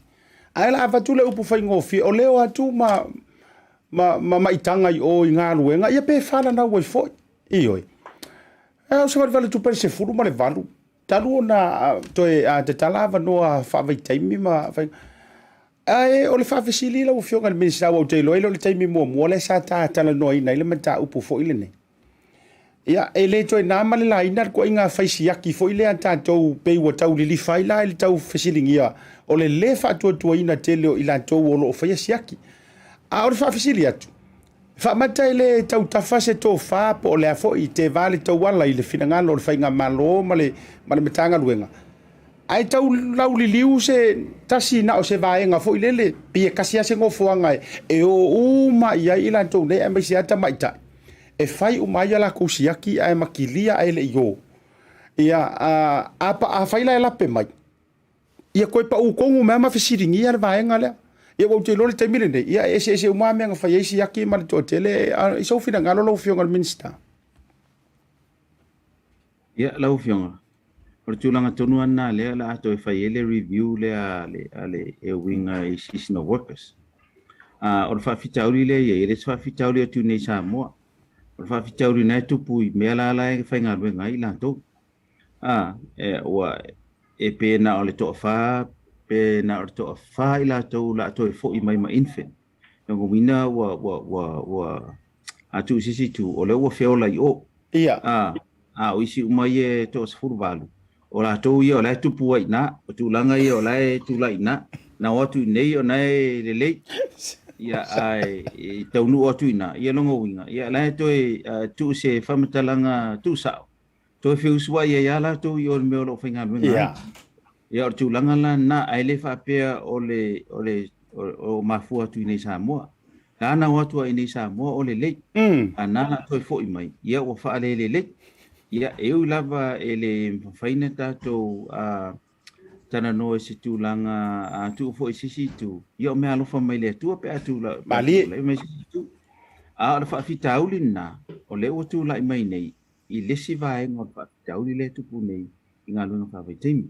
Ae o le a avatu le upu faigofie, o lea o atu ma, ma, ma maitaga i o i galuega, ia pe falanau ai foi. Ioe. Ae o se valevale tupe le 18, talu ona toe tatala avanoa faavaitaimi ma fai... Ae o le faafesili lau Afioga i le Minisita, aua ou te iloa e le o le taimi muamua lea sa ta talanoaina ai le mataupu foi lenei. Ia, e le toe na ma le laina le ituaiga fai siaki foi lea a tatou pei ua tau lilifa ai la i le tau fesiligia o le lē faatuatuaina tele o i latou o lo o faia siaki. A o le faafesili atu, faamata e le tau tafa se tofa po o le a foi teva le tauala i le finagalo o le Faigamalo ma le ma le Matagaluega, ae tau lauliliu se tasi na o se vaega foi lele, pei e tasi lava se nofoaga e o uma i ai i latou nei aemaise lava tamaitai. E fai uma ai a latou siaki ae makilia ae le i o. Ia, a, a, afai la e lape mai, ia toe pau tonu mai ma fesiligia le vaega lea. Ia ua ou te iloa le taimi lenei, ia e eseese uma lava mea na fai ai siaki ma le toatele. I sou finagalo lau Afioga i le Minisita. Ia, lau Afioga, o le tulaga tonu lava lena lea o le a toe fai ai le review lea a le, a le, e uiga i seasonal workers. O le faafitauli lea e i ai, e le o se faafitauli atu i inei i Samoa. O le faafitauli na e tupu i mea la la e faigaluega ai i latou. E, ua, e pe na o le toafa, pe na o le toafa i latou o le a toe foi mai ma infant. Lona uiga ua, ua, ua, ua, a tuu i se isi itu, o lea ua feola i o. Ia. A o isi uma ia e toa-18, o latou ia o la e tupu ai i ina, o tulaga ia o la e tulai i ina, na o atu i inei o na e lelei, ia, ae e taunuu atu i ina, ia lona uiga, ia la e toe tuu se faamatalaga tuusao, toe feusuai ai lava latou i o i le mea o lo o faigaluega ai. Ia, o le tulaga la lena, ae le faapea o le, o le, o mafua atu i inei i Samoa. La na o atu ai i inei i Samoa o lelei. A na la toe foi mai, ia ua faalelelei. Ia, e ui lava e le mafai ona tatou talanoa i se tulaga a tuu foi i se isi itu, ia o mea alofa mai le Atua pe a tulai mai se isi itu. A o le faafitauli lena, o lea ua tulai mai nei i le isi vaega o le faafitauli lea e tupu nei. i galuega faavaitaimi.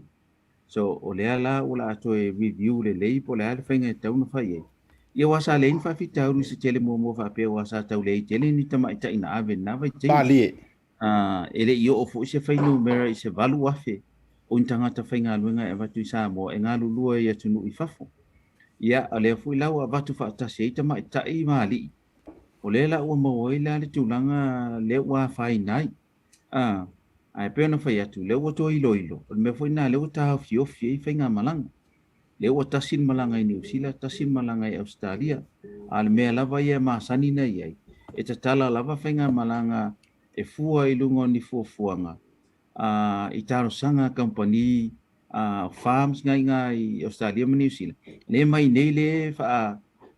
So, o lea la ua la toe review lelei po o le a le faiga e tatau ona fai ai. Ia aua sa leai ni faafitauli se tele muamua faapea aua sa tau leai tele ni tamaitai na ave i lena vaitaimi. Malie. E le i oo foi se fuainumera i se 8,000 o ni tagata faigaluega e avatu i Samoa e galulue i atunuu i fafo. Ia, o lea foi la ua avatu faatasi ai tamaitai ma alii, o lea la ua maua ai la le tulaga lea ua afaina ai. A, ae pei ona fai atu, lea ua toe iloilo, o le mea foi lena lea ua taofiofi ai faigamalaga. Lea ua tasi le malaga i Niu Sila, tasi le malaga i Ausetalia. A o le mea lava ia e masani na i ai, e tatala lava faigamalaga e fua i luga o ni fuafuaga a i talosaga a kamupani a farms na iina i Ausetalia ma Niu Sila, lea mai nei le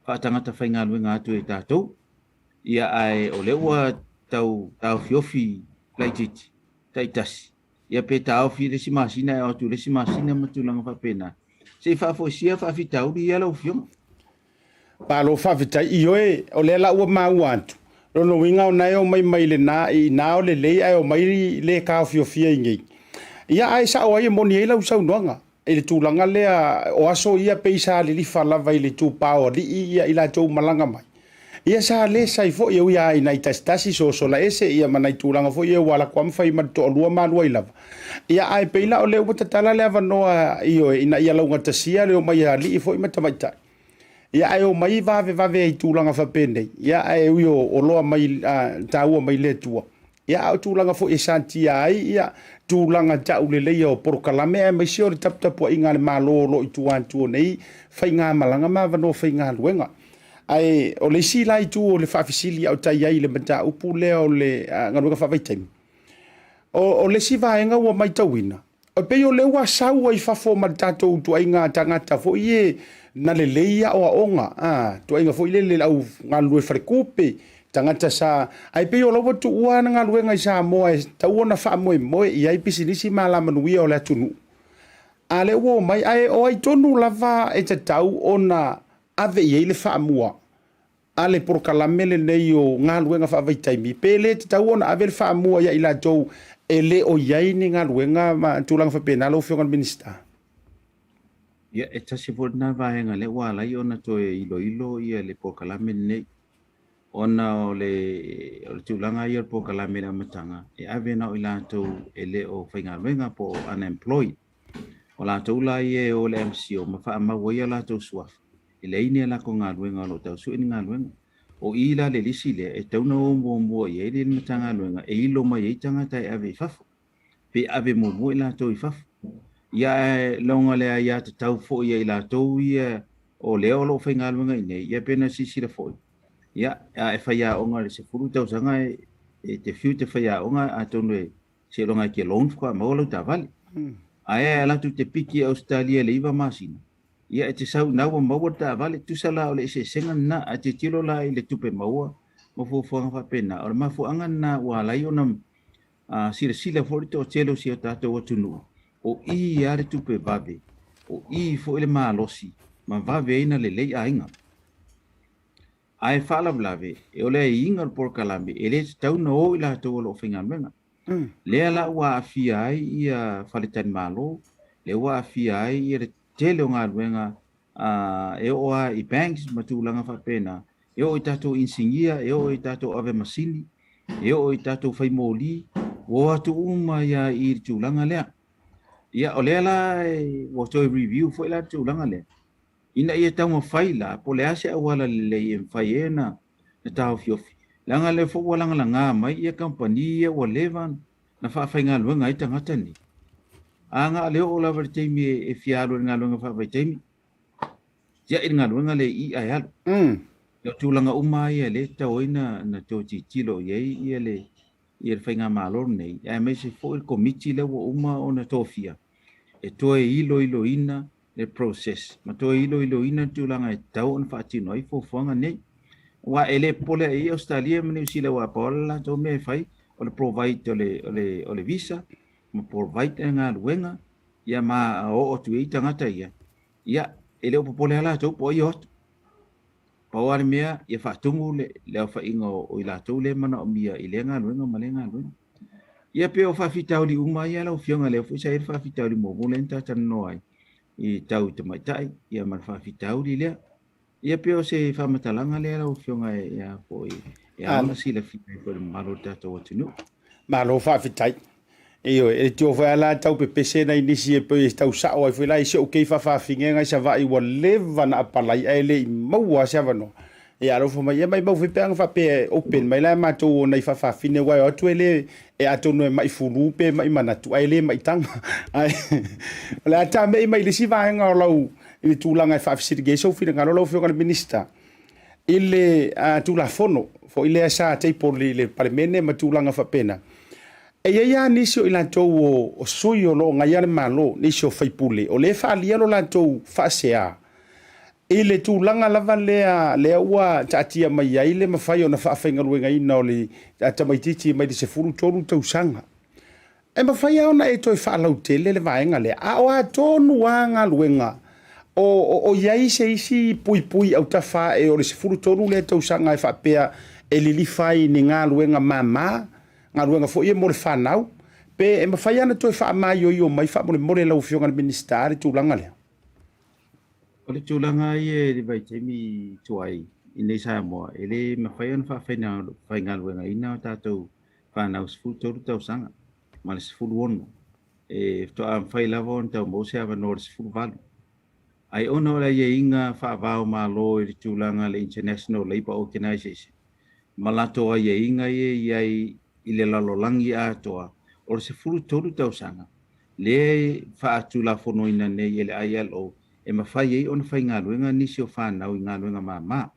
faatagata faigaluega atu e tatou. Ia ae o lea ua tau taofiofi laitiiti taitasi, ia pe taofi i le isi masina ae o atu i le isi masina ma tulaga faapena. Se i faafoisia faafitauli ia lau Afioga. Malo faafetai. Ioe, o lea la ua maua atu, lona uiga ona e omai mai lena i ina o lelei ae omai le taofiofia i inei. Ia ae sao ai e moni ai lau saunoaga i le tulaga lea o aso ia pei sa lilifa lava i le itupa o alii ia i latou malaga mai. Ia sa le sai foi e ui lava i nai tasitasi sosola ese ia ma nai tulaga foi ia ua alu atu lava ma fai ma le toalua ma alu ai lava. Ia ae pei la o lea ua tatala le avanoa ioe ina ia laugatasia le omai a alii foi ma tamaitai. Ia ae omai vavevave ai i tulaga faapenei. Ia ae ui o oloa mai taua mai le Atua. Ia a o tulaga foi e satia ai ia tulaga tauleleia o polokalame aemaise o le taputapuaiga a le Malo o lo o i tua atu o nei faigamalaga ma avanoa faigaluega. Ae o le isi la itu o le faafesili a o tai ai i le mataupu lea o le galuega faavaitaimi, o le isi vaega ua matauina, E pei o lea ua sau ai fafo ma le tatou ituaiga tagata foi ie na lelei aoaoga, a, ituaiga foi lele le au galulue faletupe, tagata sa, ae pei o la ua tuua ana galuega i Samoa e tatau ona faamoemoe i ai pisinisi ma alamanuia o le atunuu. A lea ua omai, ae o ai tonu lava e tatau ona ave i ai le faamua a le polokalame lenei o galuega faavaitaimi, pe le tatau ona ave le faamua ia i latou e le o i ai ni galuega ma tulaga faapena lau Afioga i le Minisita? Ia, e tasi foi lena vaega lea ua ala ai ona toe iloilo ia le polokalame lenei, ona o le, o le tulaga ia o le polokalame i le amataga, e ave na o i latou e le o faigaluega po o unemployed. O latou la ia e o i le MCO ma faamau ai a latou suafa, e leai ni a latou galuega o lo o tau sue ni galuega. O i la le lisi lea e tatau ona o muamua i ai le Matagaluega e ilo mai ai tagata e ave i fafo, pe ave muamua i latou i fafo. Ia ae loga le aiatatau foi ia i latou ia o lea o lo o faigaluega i inei, ia pe na silasila foi, ia a e faiaoga i le 10 tausaga e te fiu e te faiaoga atonu e Seiloga e te loan faatoa maua lau taavale. Ae a e alu atu i te piki i Ausetalia i le 9 masina, ia e te sau ina ua maua le taavale, tusa la o le eseesega lena. Ae tilotilo la i le tupe maua ma fuafuaga faapena, o le mafuaaga lena ua ala ai ona silasila foi le toatele o si o tatou atunuu, o i lava le tupe vave, o i foi le malosi ma vave ai ona lelei aiga. Ae faalavelave, o le aiaiga o le polokalame, e le tatau ona o i latou o lo o faigaluega. Lea la ua aafia ai ia faletalimalo, lea ua aafia ai ia le tele o galuega e oo lava i banks ma tulaga faapena, e oo i tatou inisinia, e oo i tatou ave masini, e oo i tatou fai moli, ua o atu uma ai i le tulaga lea. Ia, o lea la ua toe review foi la le tulaga lea, ina ia taumafai la po o le a se auala lelei e mafai ai ona taofiofi, leaga o lea foi ua lagalaga mai ia kamupani ia ua leva na faafaigaluega ai tagata nei. A na o le oo lava i le taimi e fia alu ai i le galuega faavaitaimi, tiai le galuega lea i i ae alu. O tulaga uma lava ia lea e tatau ai ona toe tilotilo i ai ia le ia le faigamalo lenei, aemaise foi le komiti lea ua uma ona tofia e toe iloiloina le process ma toe iloiloina le tulaga e tatau ona faatino ai fuafuaga nei. Aua e le popole i ai Ausetalia ma Niu Sila aua pau le latou mea e fai o le provide o le, o le, o le visa ma provide le galuega ia ma oo atu i ai tagata ia. Ia, e le o popole lava latou po o ai o atu. Pau lava le mea, ia faatumu le, le aofaiga o, o i latou lea e manaomia i lea galuega ma lea galuega. Ia pei o faafitauli uma ia lau Afioga, lea foi sa i ai le faafitauli muamua lea na ta talanoa ai i tau i tamaitai ia ma le faafitauli lea. Ia pei o se faamatalaga lea lau Afioga e a foi e ao ona silafia ai foi le mamalu o le tatou atunuu. Malo faafetai. Ioe, e tio foi ala tau pepese nai nisi e pei e tau sao ai foi la i si ou kei faafaafine ngai Savaii ua leva na apalai ae le i maua se avanoa. Ia alofa mai, ia maimau foi pe ana faapea e open mai la matou o nai faafaafine aua e o atu e le e atonu e mai fulu pe mai manatu ae le mai taga. Ae o le a tamei mai i le isi vaega o lau i le tulaga e faafesiligia ai sou finagalo lau Afioga i le Minisita i le Tulafono foi lea sa table i le Palemene ma tulaga faapena. E i ai lava nisi o i latou o sui o lo o gaia le Malo, nisi o faipule, o lea e faaalia lo latou faasea i le tulaga lava lea lea ua taatia mai ai le mafai ona faafaigaluegaina o le tamaitiiti mai le 13 tausaga. E mafai lava ona e toe faalautele le vaega lea, a o a tonu lava galuega o i ai se isi puipui autafa ae o le 13 lea tausaga e faapea e lilifa ai i ni galuega mama, galuega foi ia mo le fanau, pe e mafai lava ona toe faamaioio mai faamolemole lau Afioga i le Minisita le tulaga lea? O le tulaga ia i le vaitaimi tuai i nei Samoa, e le mafai ona faafaigaluegaina o tatou fanau 13 tausaga ma le 16. E faatoa mafai lava ona tau maua se avanoa o le 18. Ai ona o le aiaiga faava o Malo i le tulaga le International Labour Organization ma latou aiaiga ia i ai i le lalolagi atoa, o le 13 tausaga lea e faatulafonoina nei e le ILO e mafai ai ona faigaluega nisi o fanau i galuega mama.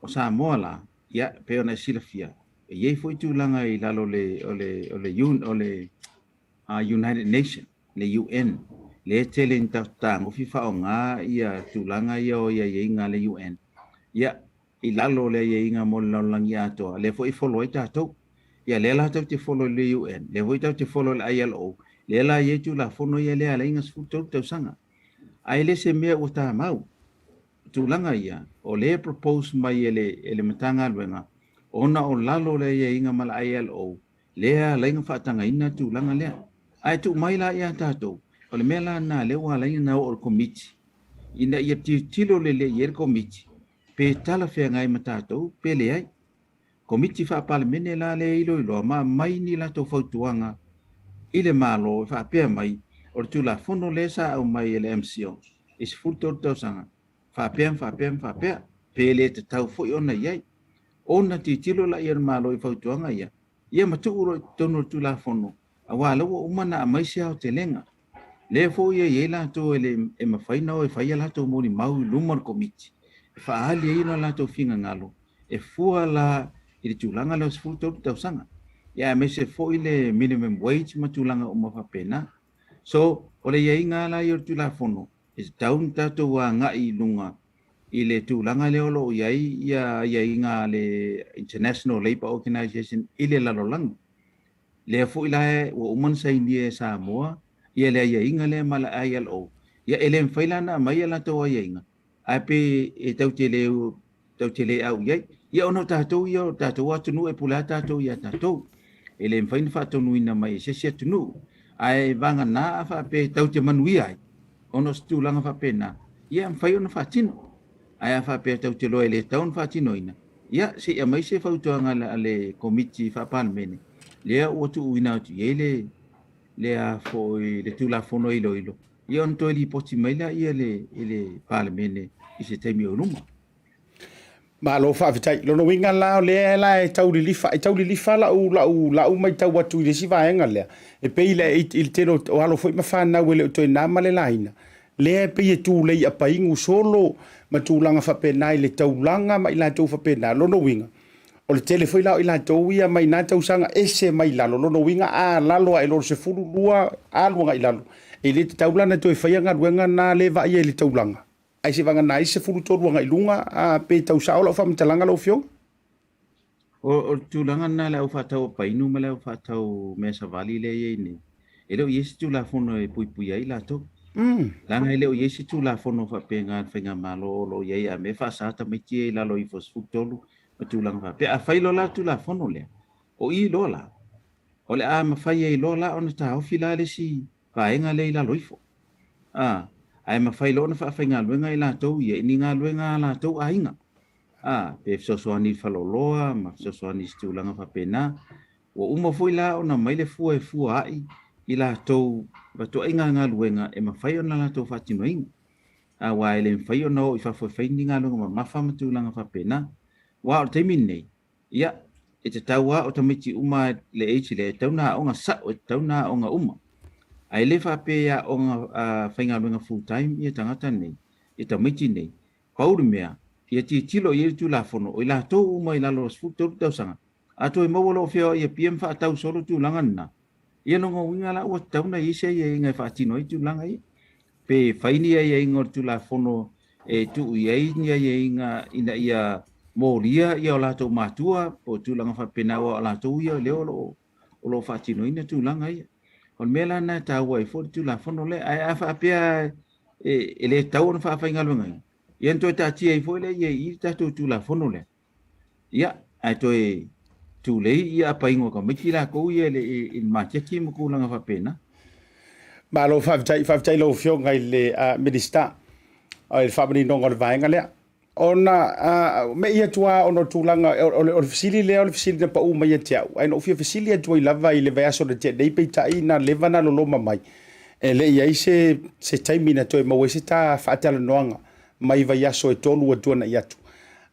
O Samoa la, ia, pei ona e silafia, e i ai foi tulaga i lalo o le, o le, o le, o le United Nation, le UN, lea e tele ina tagofi faaaoga ia tulaga ia o aiaiga a le UN. Ia, i lalo o le aiaiga mo le lalolagi atoa, lea foi e follow ai tatou. Ia, lea la tatou te follow i le UN, lea foi tatou te follow i le ILO, lea la e i ai Tulafono ia lea e ala ai ona 13 tausaga. Ae le se mea ua tamau. Tulaga ia, o lea e propose mai e le, e le Matagaluega, ona o lalo o le aiaiga ma le ILO, lea e ala ai ona faatagaina le tulaga lea. Ae tuu mai la ia tatou, o le mea la lena lea ua ala ai ona oo i le Komiti, ina ia tilotilo lelei i ai le Komiti, pe talafeagai ma tatou pe leai. Komiti Faa-Palemene la lea e iloiloa ma aumai ni latou fautuaga i le Malo e faapea mai, o le Tulafono lea sa aumai e le MCIL i 13 tausaga, faapea ma faapea ma faapea, pe le tatau foi ona i ai. Ona tilotilo laia o le Malo i fautuaga ia, ia ma tuu loa i totonu o le Tulafono, aua la ua uma ona aumai se aotelega. Lea foi e i ai latou e le e mafai ona o e fai a latou molimau i luma o le Komiti e faaali ai lo latou finagalo e fua la i le tulaga lea o le 13 tausaga. Ia aemaise foi le minimum wage ma tulaga uma faapena. So, o le aiaiga la ia o le Tulafono, e tatau ona tatou agai i luga i le tulaga lea o lo o i ai ia aiaiga a le International Labour Organization i le lalolagi. Lea foi la ua uma ona sainia e Samoa ia le aiaiga lea ma le ILO. Ia e le mafai la ona aumai a latou aiaiga ae pe e tatou te le tatou te le au i ai. Ia ona o tatou ia o tatou atunuu e pule lava tatou ia tatou. E le mafai ona faatonuina mai e se isi atunuu. Ae vagana a faapea e tatou te manuia ai ona o se tulaga faapena, ia e mafai ona faatino. Ae a faapea tatou te iloa e le tatau ona faatinoina, ia se i aumai se fautuaga a le Komiti Faa-Palemene lea ua tuuina atu i ai le le a foi le Tulafono iloilo, ia ona toe lipoti mai lea i le Palemene i se taimi o luma. Malo faafetai. Lona uiga la o lea la e tau lilifa, e tau lilifa lau lau lau matau atu i le isi vaega lea. E pei le i le tele o alo foi ma fanau e le o toe na ma le laina. Lea e pei e tulei apainu solo ma tulaga faapena i le taulaga ma i latou faapena. Lona uiga, o le tele foi la o i latou ia mai na tausaga ese mai lalo. Lona uiga a lalo ae i lo le 12 alu agai lalo. E le tatau la ona toe faia galuega na le vaaia i le taulaga. Ae se vagana ai 13 agai luga, a pe tau sao lau faamatalaga lau Afioga? O le tulaga lena le au faatau painu ma le au faatau mea savali lea e i ai nei, e le o i ai se Tulafono e puipuia ai latou. Leaga e le o i ai se Tulafono faapena a le Faigamalo o lo o i ai a mea faasa tamaiti ia i lalo ifo o 13 ma tulaga faapea. Afai loa la le Tulafono lea, o i loa la, O le a mafai ai loa la ona taofi la le isi vaega lea i lalo ifo. A, ae mafai loa ona faafaigaluega i latou ia i ni galuega a latou aiga. A, pe fesoasoani i le faleoloa ma fesoasoani i se tulaga faapena. Ua uma foi la ona aumai le fua e fua ai i latou matuaiga galuega e mafai ona latou faatinoina. Aua e le mafai ona o i fafo e fai ni galuega mamafa ma tulaga faapena. Aua o le taimi lenei, ia, e tatau lava o tamaiti uma le age lea e tatau ona aoga sao, e tatau ona aoga uma. Ae le faapea e aoga faigaluega full time ia tagata nei, ia tamaiti nei. Pau le mea, ia tilotilo i ai le Tulafono, o i latou uma i lalo o le 13 tausaga, a toe maua loa o feoai i Apia ma faatau solo tulaga lena, ia lona uiga la ua tatau ona i ai se aiaiga e faatino ai tulaga ia. Pe fai ni aiaiga o le Tulafono e tuu i ai ni aiaiga ina ia molia ia o latou matua po o tulaga faapena aua o latou ia lea o lo o faatinoina tulaga ia. O le mea la lena e taua ai foi le Tulafono lea. Ae a faapea e le tatau ona faafaigaluegaina, ia ona toe taatia ai foi lea i i le tatou Tulafono lea. Ia, ae toe tulei ia apaiga o tamaiti latou ia i le maketi ma tulaga faapena. Malo faafetai, faafetai i lau Afioga i le Minisita i le faamaninoga o le vaega lea. Ona me'i atu lava ona o tulaga, o le fesili lea o le fesili na pau mai ia te au, ae na ou fia fesili atu ai lava i le vaiaso na tea nei, peitai na leva na loloma mai, e le i i ai se taimi na toe maua ai se ta faatalanoaga mai vaiaso e tolu ua tuanai atu.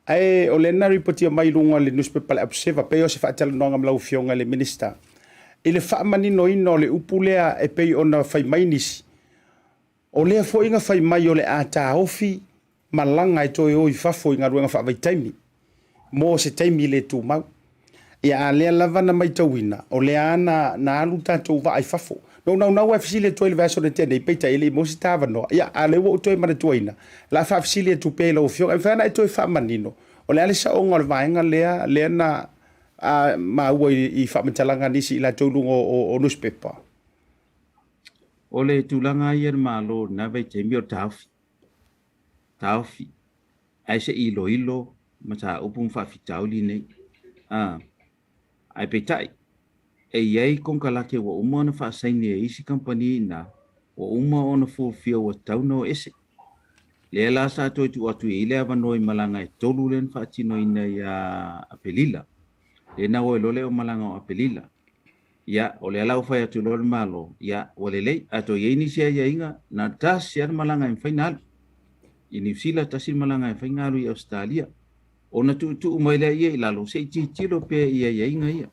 Ae o lea na ripotia mai i luga o le nusipepa le Observer, pei o se faatalanoaga ma lau Afioga i le Minisita, i le faamaninoina o le upu lea e pei ona fai mai nisi, o lea foi na fai mai o le a taofi malaga e toe o i fafo i galuega faavaitaimi mo se taimi le tumau. Ia a lea lava na maitauina, o lea lava na alu tatou vaa i fafo. Na ou naunau lava e fesili atu ai i le vaiaso na tea nei, peitai e le i maua se ta avanoa. Ia, a o lea ua ou toe manatuaina, o le a faafesili atu pea i lau Afioga. E mafai ona e toe faamanino, o le a le saoga o le vaega lea, lea na maua i faamatalaga a nisi i latou i luga o nusipepa? O le tulaga lava ia i le Malo i lena vaitaimi o le taofi. Taofi. Ae se i iloilo mataupu ma faafitauli nei. A, ae peitai, e i ai konekarate ua uma ona faasaini e isi kamupani i ina, ua uma ona fulfil ua tatau ona o ese. Lea la sa toe tuu atu i ai le avanoa i malaga e tolu lea na faatinoina ia Apelila. Lea na o ai loa le aumalaga o Apelila. Ia, o lea la ua fai atu loa le Malo, ia, ua lelei, a toe i ai nisi aiaiga, na o le tasi lava le malaga e mafai ona alu i Niu Sila, tasi le malaga e mafai ona alu i Ausetalia. Ona tuutuu mai lea ia i lalo, se i tilotilo pea i aiaiga ia,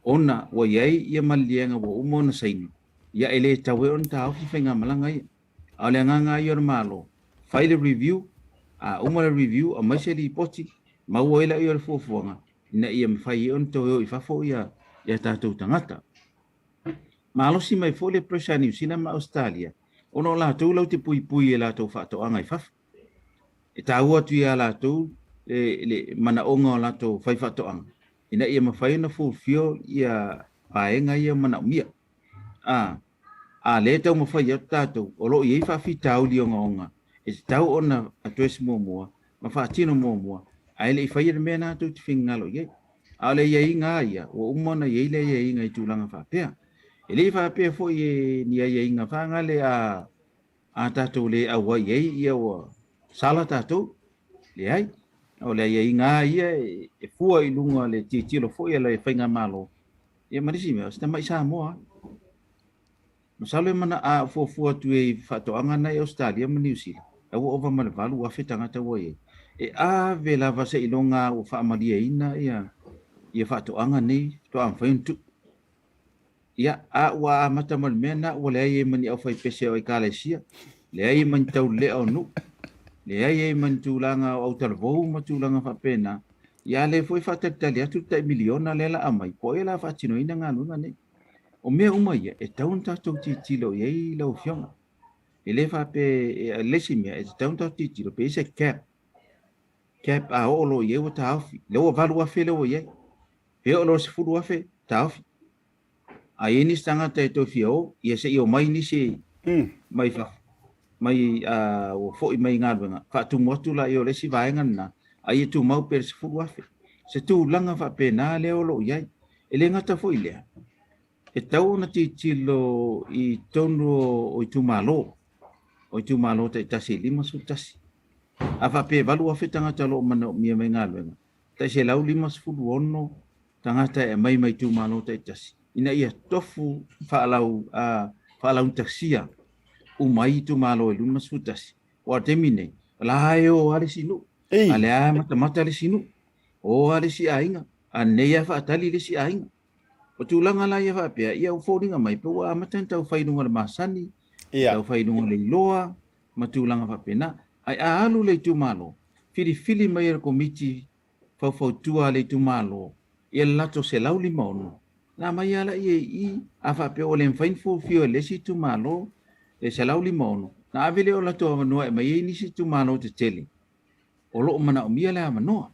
ona ua i ai ia maliliega ua uma ona saini, ia e le tatau ai ona taofi faigamalaga ia. A o le agaga lava ia o le Malo, fai le review, a uma le review, aumai se lipoti, maua ai lea o le fuafuaga, ina ia mafai ai ona toe o i fafo ia tatou tagata. Malosi mai foi le pressure a Niu Sila ma Ausetalia, ona o latou latou te puipui i latou faatoaga i fafo. E taua atu ia latou le manaoga o latou faifaatoaga, ina ia mafai ona fulfill ia vaega ia manaomia. A, a lea e taumafai atu tatou, o lo o i ai faafitauli ogaoga e tatau ona address muamua ma faatino muamua, ae le i faia le mea lena tou te finagalo i ai. A o le aiaiga lava ia, ua uma ona i ai le aiaiga i tulaga faapea. E le i faapea foi e ni aiaiga faagale a a tatou le auai i ai, ia ua sala tatou. Leai. O le aiaiga lava ia e fua i luga o le tilotilo foi a le faigamalo, ia ma le isi mea, o se tamai Samoa lava. Masalo e mana a fuafua atu i faatoaga na i Ausetalia ma Niu Sila, a ua ova ma le 8,000 tagata ua i ai. E ave lava seiloga ua faamalieina ia faatoaga nei faatoa mafai ona tuu. Ia, a ua amata ma le mea lena, ua leai ai ma ni aufaipese o Ekalesia, leai ai ma ni taulelea o nuu, leai ai ma ni tulaga o autalavou ma tulaga faapena. Ia, a lea foi e faatalitali atu le tai miliona lea la aumai, po o ai la faatinoina galuega nei. O mea uma ia, e tatau ona tatou tilotilo i ai lau Afioga. E le faapea, e le isi mea, e tatau ona tatou tilotilo pe i ai se cap, cap a oo loa i ai ua taofi. Lea ua 8,000 lea ua i ai. Pe oo loa i le 10,000, taofi. A i ai nisi tagata e toe fia o, ia se i omai nisi mai fafo, mai ua foi mai i galuega, faatumu atu laia o le isi vaega lena, a ia tumau pea le 10,000. Se tulaga faapena lea o lo o i ai. E le gata foi i lea, E tatau ona tilotilo i totonu o itumalo, o itumalo taitasi e 51. A faapea e 8,000 tagata o lo o manaomia mai galuega, tai 156 tagata e aumai mai itumalo taitasi ina ia tofu faalau, faalaugatasia uma ai itumalo e 51. Aua o le taimi lenei, o la e o lava le isi nuu, a o lea e matamata le isi nuu, o lava le isi aiga, a nei lava faatali le isi aiga. O tulaga la ia faapea, ia ua foliga mai pe ua amata ona tau fai i luga o le masani, tau fai i luga o le iloa ma tulaga faapena. Ae a alu le itumalo, filifili mai e le komiti faufautua a le itumalo ia le latou 156, na aumai lava laia i i, a faapea ua le mafai ona fuafua e le isi itumalo le 156, na ave lea o latou avanoa e aumai ai nisi itumalo tetele o lo o manaomia le avanoa.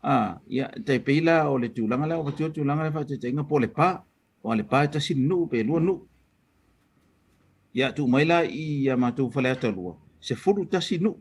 A, ia, e tai pei la o le tulaga lea ua avatua le tulaga lea faataitaiga po o Lepa, aua o Lepa e tasi le nuu pe lua nuu. Ia, tuu mai la i ia matou Faleata 2, 11 nuu.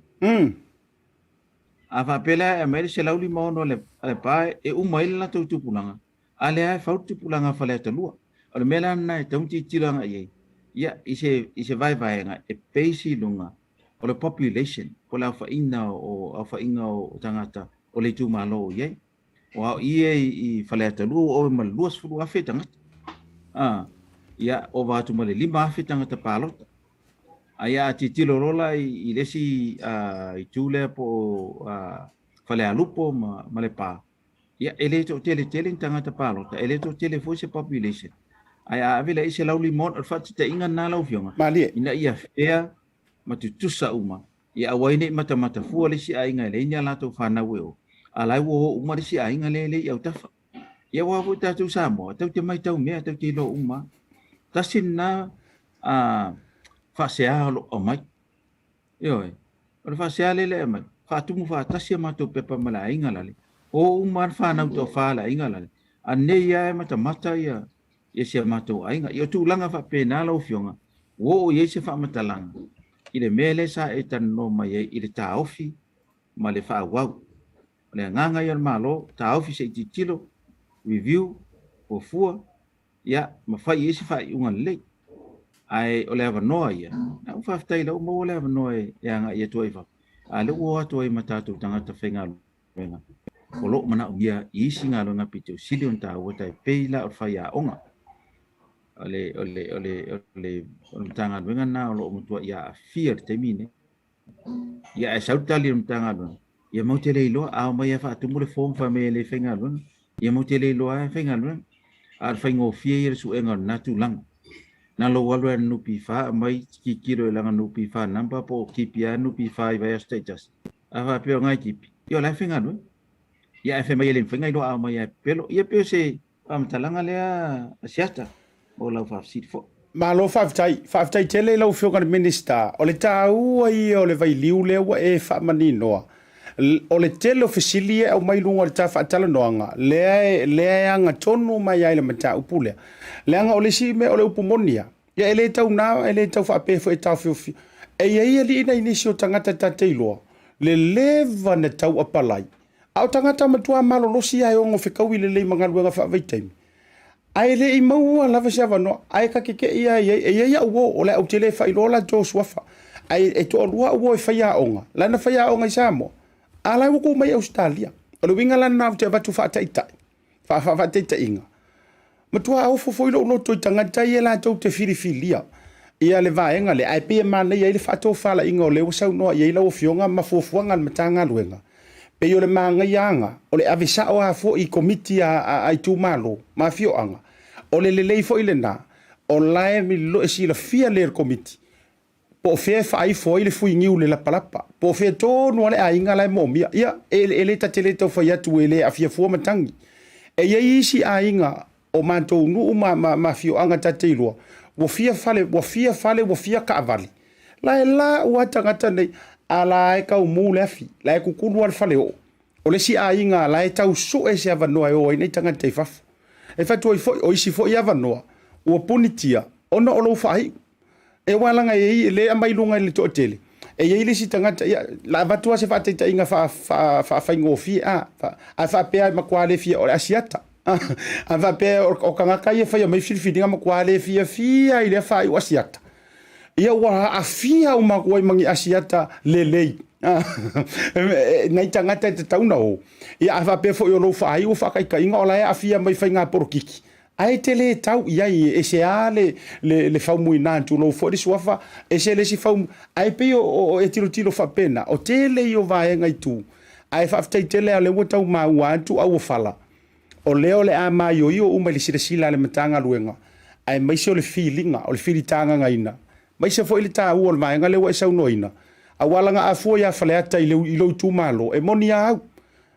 A faapea la e aumai le 156 a Lepa e uma ai le latou tupulaga, a lea e fau le tupulaga a Faleata 2. O le mea la lena e tatau ona tilotilo agai i ai, ia, i se, i se vaevaega e base i luga o le population, po o le aofaiga o aofaiga o tagata o le itumalo o i ai. O au i e i Faleata 2 ua ova ma le 20,000 tagata. A, ia, ova atu ma le 5,000 tagata palota. A ia a tilotilo loa la i le isi itu lea po o Falealupo ma Lepa, ia e le toatele tele ni tagata palota, e le toatele foi se population. Ae a ave la i 150, o le faataitaiga lena lau Afioga, Malie. Ina ia fair ma tutusa uma, ia aua ai ne i matamata fua le isi aiga e leai ni a latou fanau e o, a la e ua o uma le isi aiga lea e le i autafa. Ia aua foi tatou Samoa, tatou te matau mea, tatou te iloa uma. Tasi lena faasea o lo o aumai. Ioe, o le faasea lea e aumai, faatumu faatasi a matou pepa ma le aiga lale, o uma lava le fanau toafa a le aiga lale, a nei lava e matamata ia ia si a matou aiga. Ia o tulaga faapena lau Afioga, ua oo i ai se faamatalaga i le mea lea sa e talanoa mai ai i le taofi ma le faaauau. O le agaga ia o le Malo, taofi se i tilotilo, review, fuafua, ia, ma fai i ai se faaiuga lelei. Ae o le avanoa ia, na ua faafetai o lea ua maua le avanoa e agai atu ai i fafo, a o lea ua o atu ai ma tatou tagata faigaluega o lo o manaomia i isi galuega pito sili ona taua tai pei la o le faiaoga. O le, o le, o le, o le, o le Matagaluega lena o lo o matuai aafia i le taimi lenei. Ia ae sau le tali a le Matagaluega, ia matou te le iloa, a omai e faatumu le form fai mai e le faigaluega, ia matou te le iloa lava e faigaluega. A o le faigofie ia o le suega o lena tulaga. Na lou alu lava i le NPF aumai tilotilo i lana NPF number po o tipi lava NPF i vaiaso taitasi, a faapea o lena e tipi, ia o la e faigaluega. Ia ae fai mai e le mafai ona iloa a omai lava e pepelo. Ia pei o se faamatalaga lea a Siata mo lau faafesili foi. Malo faafetai. Faafetai tele i lau Afioga i le Minisita. O le taua ia o le vailiu lea ua e faamaninoa. O le tele o fesili ia e aumai i luga o le ta faatalanoaga, lea e, lea e agatonu mai ai le mataupu lea. Leaga o le isi mea, o le upu moni lava, ia e le tau na, e le tau faapea foi e taofiofi. E i ai alii nai nisi o tagata ta te iloa, le leva na tau apalai, A o tagata matua malolosi lava e ono fetaui lelei ma galuega faavaitaimi, ae le i maua lava se avanoa, ae ta te te'i lava i ai. E i ai au uo, o le a ou te le faailoa latou suafa, ae e toalua au uo e faiaoga, la na faiaoga i Samoa, a la e ua tu mai i Ausetalia. O le uiga la lena ou te avatu faataitai, faataitaiga, matua ofo foi lou loto i tagata ia latou te filifilia ia le vaega lea, ae pei e manaia ai le faatofalaiga o lea ua saunoa i ai lau Afioga ma fuafuaga a le Matagaluega. Pei o le manaia o le ave sao lava foi i komiti a itumalo ma afioaga, o le lelei foi lena, o la e silafia lelei e le komiti po o fea e faaifo ai le fui niu i le lapalapa, po o fea tonu lava le aiga la e moomia. Ia, e le ta te le tau fai atu e le aafia fua matagi. E i ai isi aiga o matou nuu ma afioaga ta te iloa, ua fia fale, ua fia fale, ua fia taavale. La e lau lava tagata nei, a la e tau mu le afi, la e kukulu lava le faleoo. O le isi aiga la e tau sue se avanoa e o ai nei tagata i fafo. E fai atu ai foi, o isi foi avanoa ua punitia ona o lou faaiu. E aua leaga e i ai, lea e aumai i luga i le toatele, e i ai le isi tagata, ia, la avatu lava se faataitaiga faafaigofie, a, ae faapea e matua le fia, o le Asiata. A faapea o tagata ia e faia mai filifiliga matua le fiafia i lea faaiu Asiata. Ia ua aafia uma atu ai ma ni Asiata lelei. Nai tagata e tatau ona o. Ia a faapea foi o lou faaiu o faataitaiga o la e aafia mai faiga polokiki, ae e te le tau i ai, e ese lava le, le, le faumuina, tulou foi le suafa, ese le isi fau, ae pei o, o, e tilotilo faapena, o tele ia o vaega i tu, ae faafetai tele lava o lea ua tau maua atu auofala, o lea o le a maioio uma i le silasila a le Matagaluega, aemaise o le filiga, o le filitagagaina, aemaise foi le taua o le vaega lea ua e saunoaina, aua leaga a fua ia Faleata i lou itumalo, e moni lava au,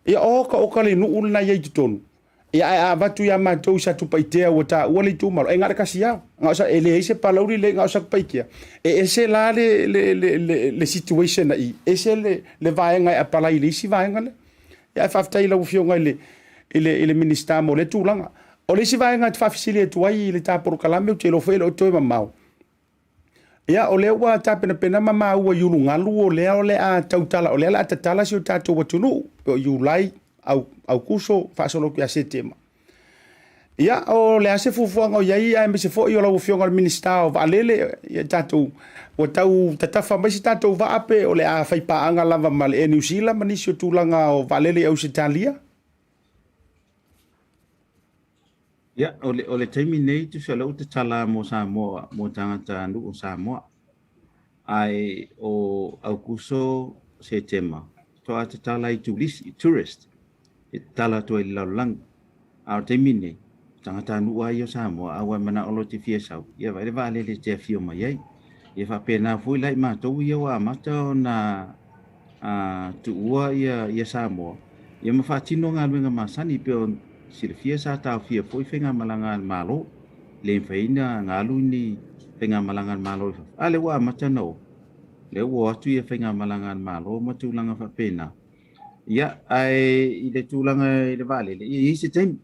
ia oka oka le nuu lena e i ai i totonu, Ia ae a avatu ia matou i Satupaitea ua taua le itumalo, e na o le tasi lava. Na o sa, e leai se Palauli, leai na o Satupaitea. E ese la le, le, le, le, le situation i, ese le, le vaega e apalai i le isi vaega lea. Ia ae faafetai i lau Afioga i le, i le, i le Minisita mo lea tulaga. O le isi vaega e te faafesili atu ai i le ta polokalame, ou te iloa foi e le o toe mamao, Ia, o lea ua tapenapena ma maua i ulugalu o lea o le a tautala, o lea o le a tatala si o tatou atunuu, pe o Iulai, au, Aukuso, faasolo atu ia Setema. Ia, o le a se fuafuaga o i ai, aemaise foi o lau Afioga i le Minisita o Vaalele, ia tatou, ua tau tatafa mai se tatou vaa pe o le a faipaaga lava ma le Air New Zealand ma nisi o tulaga o vaalele i Ausetalia? Ia, o le, o le taimi nei, tusa o lea ua tatala mo Samoa, mo tagata nuu o Samoa. Ae o Aukuso, Setema, faatoa tatala i turisi, tourist, e tatala atu ai i le lalolagi. A o le taimi nei, o tagata nuu lava ia o Samoa, a ua e manao loa e te fia sau, ia vaai le vaalele e te afio mai ai. Ia faapena foi la i matou ia ua amata ona a tuua ia, ia Samoa, ia ma faatino galuega masani pei ona silafia sa taofia foi faigamalaga a le Malo, le mafai ai ona alu ni faigamalaga a le Malo i fafo. A lea ua amata ona o, lea ua o atu ia faigamalaga a le Malo ma tulaga faapena. Ia, ae i le tulaga i le vaalele, ia e i ai se taimi,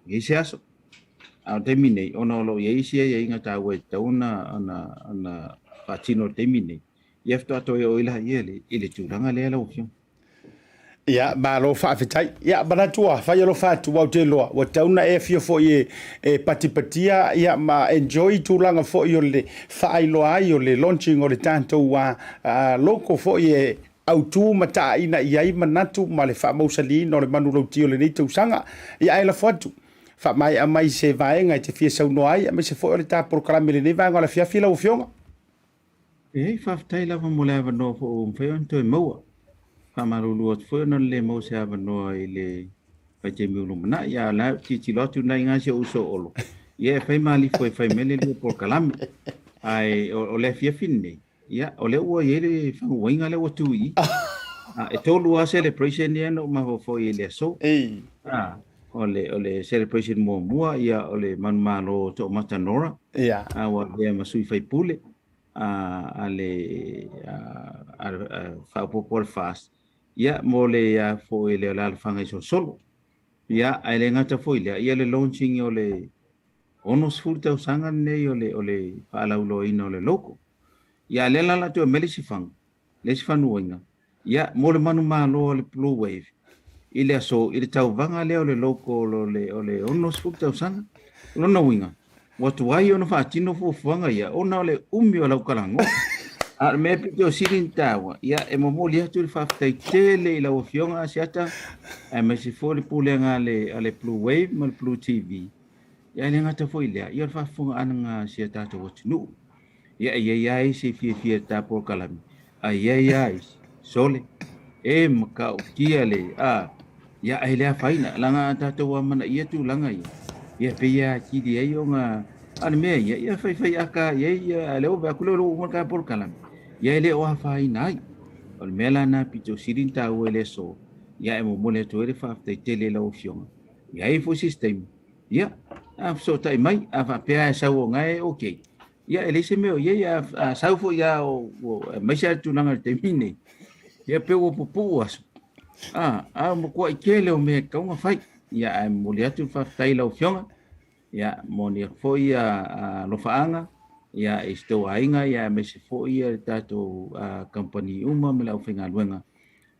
e i ai se aso. A o le taimi nei, ona o lo o i ai isi aiaiga taua e tatau ona, ona, ona faatino i le taimi nei, ia faatoa toe oo ai laia i le tulaga lea lau Afioga. Ia, malo faafetai. Ia, manatu ua fai alofa atu, ua ou te iloa, ua tatau ona e afio foi e, e patipatia, ia, ma enjoy tulaga foi o le faailoa ai o le launching o le tatou uh, uh, logo foi e autu ma taaina i ai manatu ma le faamausaliina o le manulauti o lenei tausaga. Ia, ae lafo atu, faamaea mai se vaega e te fia saunoa ai, aemaise foi o le ta polokalame i lenei vaega o le afiafi lau Afioga. Eei, faafetai lava mo le avanoa foi ua mafai ona toe maua. Faamalulu atu foi ona le maua se avanoa i le vaitaimi o lumanai, a o la e tilotilo atu nai ga si ou uso Olo, ia e fai malifo e fai mai le lua polokalame. Ae o le afiafi lenei, ia o lea ua i ai le faguaiga lea ua tu i i. E tolu lava celebration ia na ou mafaufau i ai i le aso. O le, o le celebration muamua, ia o le manumalo Toomata Nora, Ia. a ua avea ma sui faipule a, a le a, a, a faaopoopo a le FAST, ia mo le a foi le alaalafaga i Solosolo. Ia, ae le gata foi i lea, ia le launching o le 60 tausaga lenei o le, o le faalauiloaina o le logo. Ia, a lea la la toe aumai le isi fagu, le isi fanuaiga, ia, mo le manumalo a le Blue Wave i le aso, i le tauvaga lea o le logo o le, o le 60 tausaga. O lona uiga, ua tuai ona faatino fuafuaga ia, ona o le umi o lau kalagoa. A o le mea pito sili ona taua, ia, e momoli atu le faafetai tele i lau Afioga Asiata, aemaise foi le pulega a le, a le Blue Wave ma le Blue TV. Ia, e le gata foi i lea, ia o le faafofogaaga a si a tatou atunuu. Ia, e i ai lava isi e fiafia i le ta polokalame, ae i ai lava isi, sole, e matautia le, a, ia, ae le afaina, leaga a tatou amanaia tulaga ia, ia, e pei e atili ai ona, a o le mea ia, ia faifai aka i ai, ia, a o lea ua vaai atu lea ua uma le ta polokalame, ia e le o afaina ai. O le mea la lena pito sili ona taua i le aso, ia, e momoli atu ai le faafetai tele i lau Afioga. E i ai foi se isi taimi, ia, a fesootai mai, a faapea e sau o na e okay, Ia, e leai se mea o i ai, a, a sau foi a o, o aemaise lava le tulaga i le taimi nei, ia pei ua pupuu aso. A, a ua matuai tele o mea e tatau ona fai. Ia, ae momoli atu le faafetai i lau Afioga, ia, momoli atu foi ia alofaaga, ia, i si tou aiga, ia, aemaise foi ia le tatou kamupani uma ma le aufaigaluega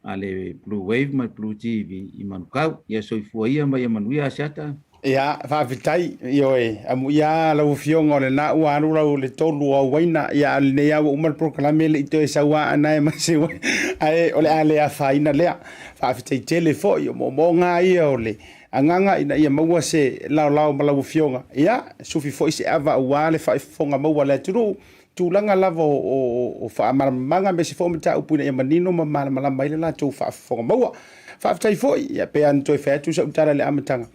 a le Blue Wave ma le Blue TV i Manukau. Ia soifua ia ma ia manuia Asiata. Ia, faafetai, ioe, amuia lau Afioga o lena ua alu lau le tolu o auaina, ia a o lenei lava ua uma le polokalame e le i toe sau lava Aana e mai se uaina, ae o le a le afaina lea. Faafetai tele foi, o moomooga lava ia o le agaga ina ia maua se laolao ma lau Afioga, ia, sufi foi se ava aua le faafofoga maua a le atunuu, tulaga lava o faamalamalamaga aemaise foi o mataupu ina ia manino ma malamalama ai le latou faafofoga maua. Faafetai foi, ia pei lava ona toe fai atu sau tala i le amataga,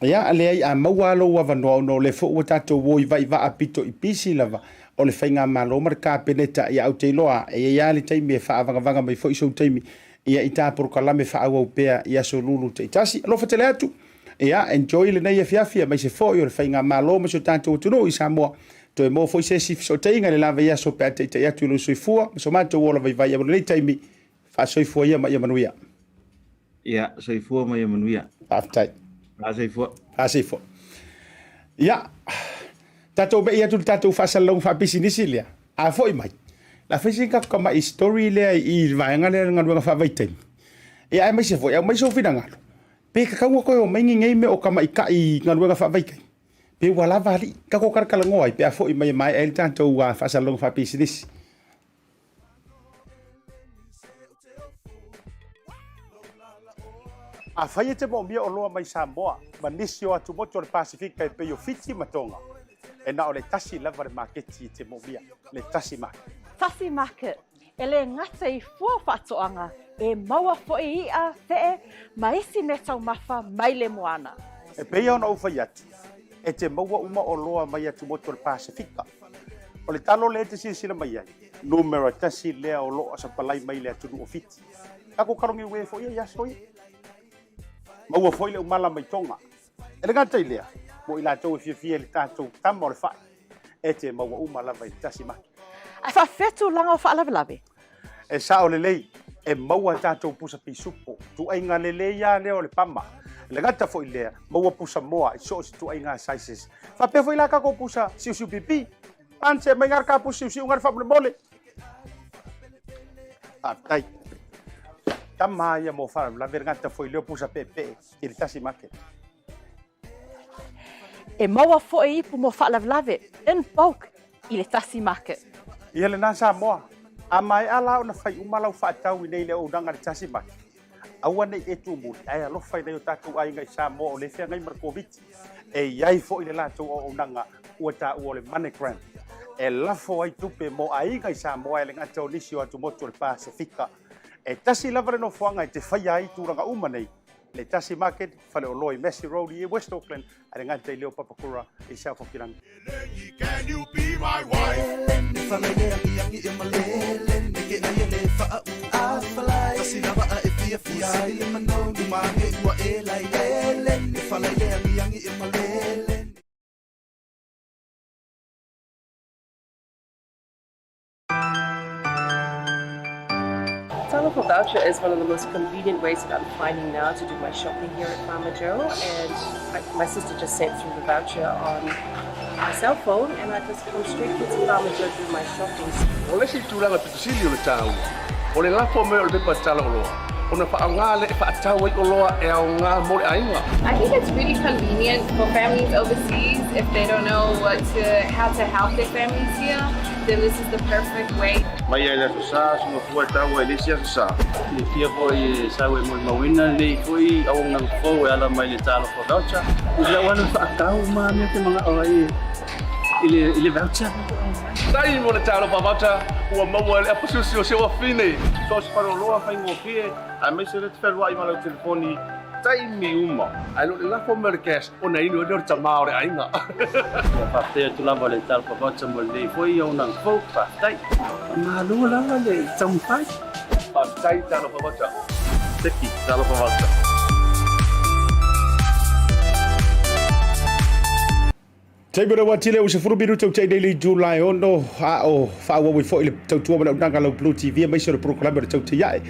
ia leai a maua lava lou avanoa ona o lea foi ua tatou o i vaivaa pito i pisi lava o le faigamalo ma le Kapeneta, ia ou te iloa e i ai lava le taimi e faavagavaga mai foi sou taimi ia i ta polokalame faaauau pea i aso lulu taitasi. Alofa tele atu, ia enjoy lenei afiafi aemaise foi o le faigamalo ma si o tatou atunuu i Samoa. Toe maua foi se isi fesootaiga i le la vaiaso pe a taitai atu i lou soifua ma so matou ola vaivai. Mo lenei taimi, faasoifua ia ma ia manuia. Ia, soifua ma ia manuia. Faafetai. Faasoifua. Faasoifua. Ia, tatou mei atu le tatou faasalalauga faapisinisi lea, a foi mai, la fai sina tatou tamai story lea i le vaega lea o le galuega faavaitaimi. Ia, aemaise foi, aumai sou finagalo, pe tatau ona toe omai ni nei mea o tamaitai i galuega faavaitaimi. Pe ua lava alii, tatou talatalanoa ai pe a foi mai e maea ai le tatou faasalalauga faapisinisi. Afai e te moomia oloa mai Samoa ma nisi o atumotu o le Pasefika e pei o Fiti ma Tonga, e na o le tasi lava le maketi e te moomia, le Tasi Market. Tasi Market, e le gata i fua faatoaga, e maua foi i'a, fe'e, ma isi meataumafa mai le moana. E pei ona ou fai atu, e te maua uma oloa mai atumotu o le Pasefika. O le talo lea e te silasila mai ai, numera tasi lea o lo o sapalai mai le atunuu o Fiti. Tatou kalogiue foi ia i aso ia. Maua foi le umala mai Tonga. E le gata i lea, mo i latou e fiafia i le tatou tama o le fai, e te maua uma lava i le tasi maki. Ae faafefea tulaga o faalavelave? E sao lelei, e maua tatou pusa pisupo, tuaiga lelei lava lea o le pama. E le gata foi i lea, maua pusa moa i so o se tuaiga sizes. Faapea foi la tatou pusa siusiu pipi. Pan se mai ngā ka pusa siusiu ngā faamolemole. Faafetai. Tama ia mo faalavelave le gata foi lea o pusa peepee i le tasi market. E maua foi ipu mo faalavelave in bulk i le tasi market. Ia lena Samoa, a maea la ona fai uma lau faatau i nei le auaunaga i le tasi market, aua nei e tumuli ae alofa i nai o tatou aiga i Samoa o lea e feagai ma le Koviti. E i ai foi le latou auaunaga ua taua o le MoneyGram e lafo ai tupe mo aiga i Samoa e le gata o nisi o atumotu o le Pasefika. E tasi lava le nofoaga e te faia ai tulaga uma nei, le Tasi Market, faleoloa i Massey Road i West Auckland, a le gata i leo Papakura i South Hokirangi. Talofa voucher is one of the most convenient ways that I'm finding now to do my shopping here at Farmer Joe and I, my sister just sent through the voucher on my cell phone and I just come straight here to Farmer Joe to do my shopping. O le isi tulaga pito sili o le taua, o le lafo mai o le pepa tala oloa, ona faaaoga lea e faatau ai oloa e aoga mo le aiga. I think it's really convenient for families overseas if they don't know what to, how to help their families here, then this is the perfect way. Mai ai le Aso Sa, se mafua e taua i le isi Aso Sa. Silafia foi e sau e molimauina lenei foi auaunaga fou e ala mai le Talofa Voucher. I lau alu faatau ma mea te manao ai i le, i le voucher. Tai mo le Talofa Voucher, ua maua e le apasusi o si ou afine. So o se faleoloa faigofie, aemaise le te fealuai ma lau telefoni taimi uma. Ae le o le lafo mai o le cash ona inu ai lea o le tama o le aiga. Ia faafetai atu lava le Talofa Voucher mo lenei foi auaunaga fou. Faafetai. Faamalo lava le taumafai. Faafetai Talofa Voucher. Teki Talofa Voucher. Taimi o le ua tile ua sefulu minute ua tea nei le itu lae ono a o faaauau ai foi le tautua ma le auaunaga a lau Blue TV aemaise o le polokalame o le Tautai Ae.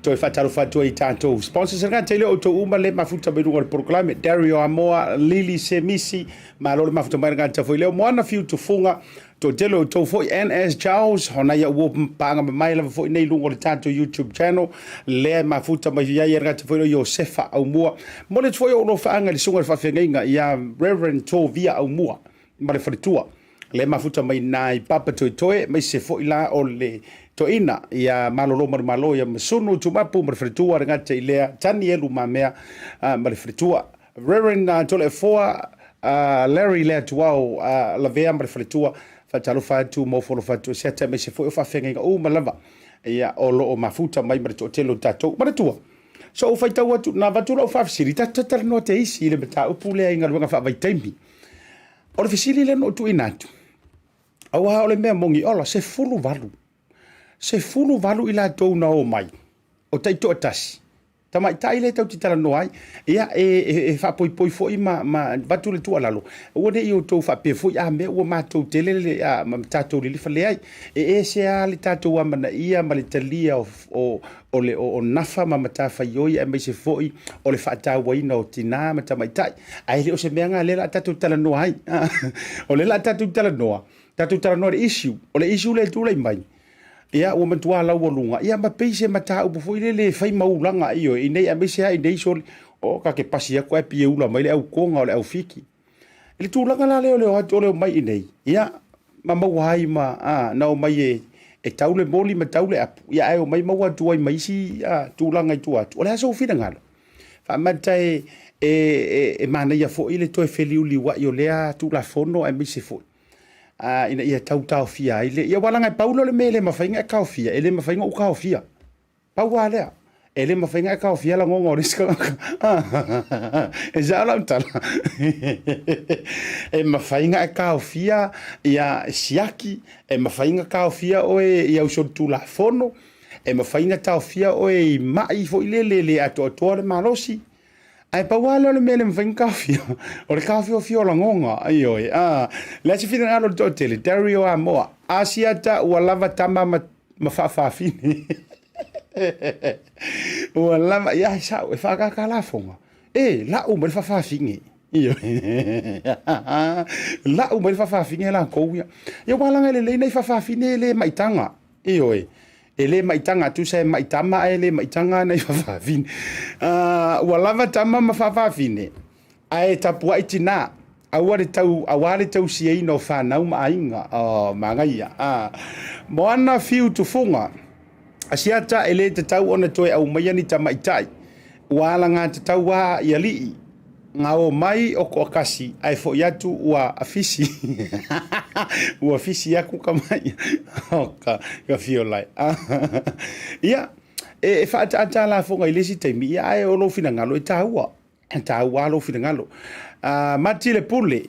Toe faatalofa atu ai i tatou sponsors. E le gata i lea o outou uma le mafuta mai luga o le polokalame. Dario Amoa, Lily Semisi, malo le mafuta mai le gata foi lea. Moana Fiu Tufuga, toatele o outou foi. NS Charles, ona ia ua paaga mamae lava foi nei luga o le tatou YouTube channel. Lea e mafuta mai ai e le gata foi lea Iosefa Aumua. Momoli atu foi ou alofaaga i le susuga i le faafeagaiga ia Reverend Tovia Aumua ma le faletua. Le mafuta mai nai Papa Toetoe, aemaise foi la o le toeaina ia Malolo Manumalo ia Masunu Tumapu ma le faletua, le gata i lea Tanielu Mamea ma le faletua. Reverend Toleafoa Larry Leatuao Lavea ma le faletua, faatalofa atu ma ofo alofa atu e Siata aemaise foi o faafeagaiga uma lava ia o lo o mafuta mai ma le toatele o tatou. Manatua, so ou faitau atu, na avatu lau faafesili, tatou talanoa te isi i le mataupu lea i galuega faavaitaimi. O le fesili lea na ou tuuina atu, aua o le mea moni, ola, 18, 18 i latou na omai, o taitoatasi, tamaitai lea tatou te talanoa ai, ia, e, e, e faapoipoi foi ma, ma avatu le tuualalo, aua ne i outou faapea foi, a mea ua matou tele le, a, ma tatou lilifa, leai, e ese lava le tatou amanaia ma le talia o, o, o le o, o nafa ma matafaioi aemaise foi o le faatauaina o tinā ma tamaitai. Ae le o se mea lena lea o le a tatou talanoa ai. O lea o le a tatou talanoa, tatou talanoa i le issue. O le issue lea e tulai mai, ia ua matua laualuga, ia ma pei se mataupu foi lele e fai ma ulaga, ioe, i nei, aemaise lava i nei soli, o ta te pasi atu ae pieula mai le au Toga o le au Fiti. I le tulaga la lea o le o atu o le omai i nei, ia, ma maua ai ma, a, na omai e, e tau le moli ma tau le apu, ia ae omai maua atu ai ma isi a, tulaga i tua atu. O le a sou finagalo? Faamata e, e, e, e manaia foi le toe feliuliuai o lea Tulafono aemaise foi a, ina ia tau taofia ai le, ia aua leaga e pau lea o le mea e le mafai ona e taofia, e le mafai ona ou taofia. Pau lava lea, e le mafai ona e taofia lagona o le isi tagata. E sao lau tala. E mafai ona e taofia ia siaki, e mafai ona taofia oe i au solitulafono, e mafai ona taofia oe i mai foi lele le atoatoa le malosi. Ae pau lava lea o le mea e le mafai ona taofia, o le taofiofia o lagona, ioe. A, le a se finagalo o le toatele, Dario Amoa, Asiata ua lava tama ma ma faafafine. Ua lava, ia e sao, e whaakaka lafonga. E, lau mai le faafafine. Ioe. Lau mai le faafafine la kou ia. Ia ua langa le lei nei faafafine le maitanga. Ioe. E le maitanga, tusa e maitama ae le maitanga nei faafafine. Ua lava tama ma faafafine. Ae tapuai tinā, aua le tau, aua le tausiaina o whanau ma aiga. Oh, manaia. Ah. Moana Fiu Tufunga, Asiata e le tatau ona toe aumaia ni tamaitai, ua alagatatau a i alii, nga omai o toakasi ae foi atu ua afisi. Ua fisi aku ka mai. Oh, ka, ka fio lai. Ia, e, e whaataata lafoga i le isi taimi, ia ae o lou finagalo e tāua. E tāua lou finagalo. Mati le pule.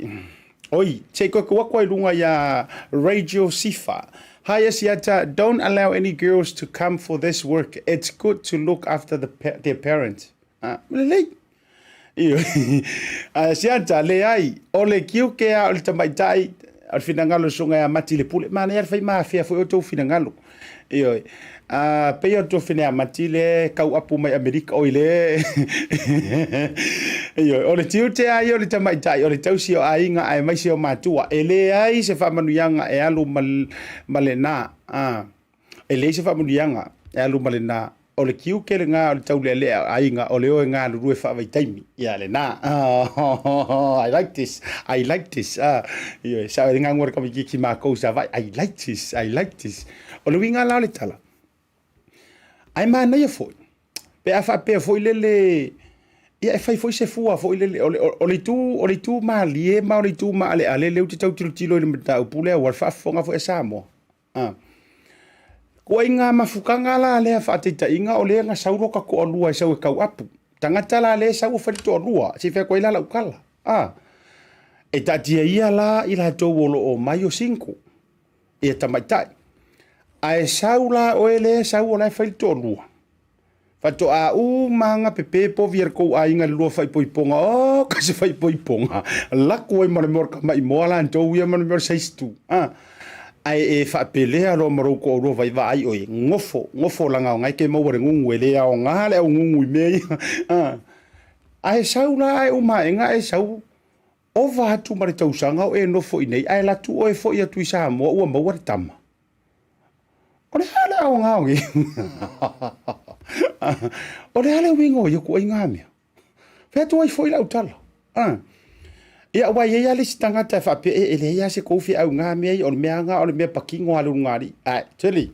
Oi, se i koe atu ai lunga ia Radio Sifa. Hi Asiata, don't allow any girls to come for this work. It's good to look after the, their parents. Lelei. Io. Asiata, leai, o le kiuke a o le tamaitai, o le finagalo susuga ia Mati le pule. Manaia le fai mafea foi o tou finagalo. Ioe. A pei o le tuafine a Mati le kau apu mai Amerika oi le. Ioe. O le tiute a ia o le tamaitai o le tausi o aiga aemaise o matua. E leai se faamanuiaga e alu ma, ma lena. A, e leai se faamanuiaga e alu ma lena. O le tiute lena o le taulealea o aiga o le o e galulue faavaitaimi. Ia lena. Oh, I like this. I like this. Ah, ioe, sao e ngangua le tamaitiiti mākou sa vai. I like this. I like this. O le uiga la o le tala. Ae manaia foi. Pe a faapea foi lele ia e fai foi se fua foi lele o le, o, o le itu o le itu malie ma o le itu maaleale lea ou te tau tilotilo i le mataupu lea ua le faafofoga foi a Samoa. Ah. Kuaiga mafutaga la lea faataitaiga o lea na sau loka toalua e sau e kau apu. Tagata la lea e sau e fai le toalua, se i fai atu ai la lau tala. Ah. E taatia ia la i latou o lo o mai o single, ia tamaitai. Ae sau la oe lea e sau o la e fai le toalua. Faatoa uma ga pepe povi a le tou aiga i le lua faaipoipoga, oh ka se faaipoipoga, laku ai ma le mea o le tamaimoa la tou ia ma le mea o le size 2. Ah. Ae e faapelea loa ma lou toalua vaivai oe, gofo, gofo laga o na e te maua le gugu e le aoga le augugu i mea ia. A, ae sau la ae uma aega e sau ova atu ma le tausaga o e nofo i nei, ae alu atu oe foi atu i Samoa ua maua le tama. O le a le aoga o nei? O le a le uiga o ia ituaiga mea? Fai atu ai foi lau tala. Ah. Ia, aua e i ai lava le isi tagata e faapea, e, e leai lava se tou feau i na mea ia, o le mea lava na o le mea patino a le ulugalii. Ae, tele.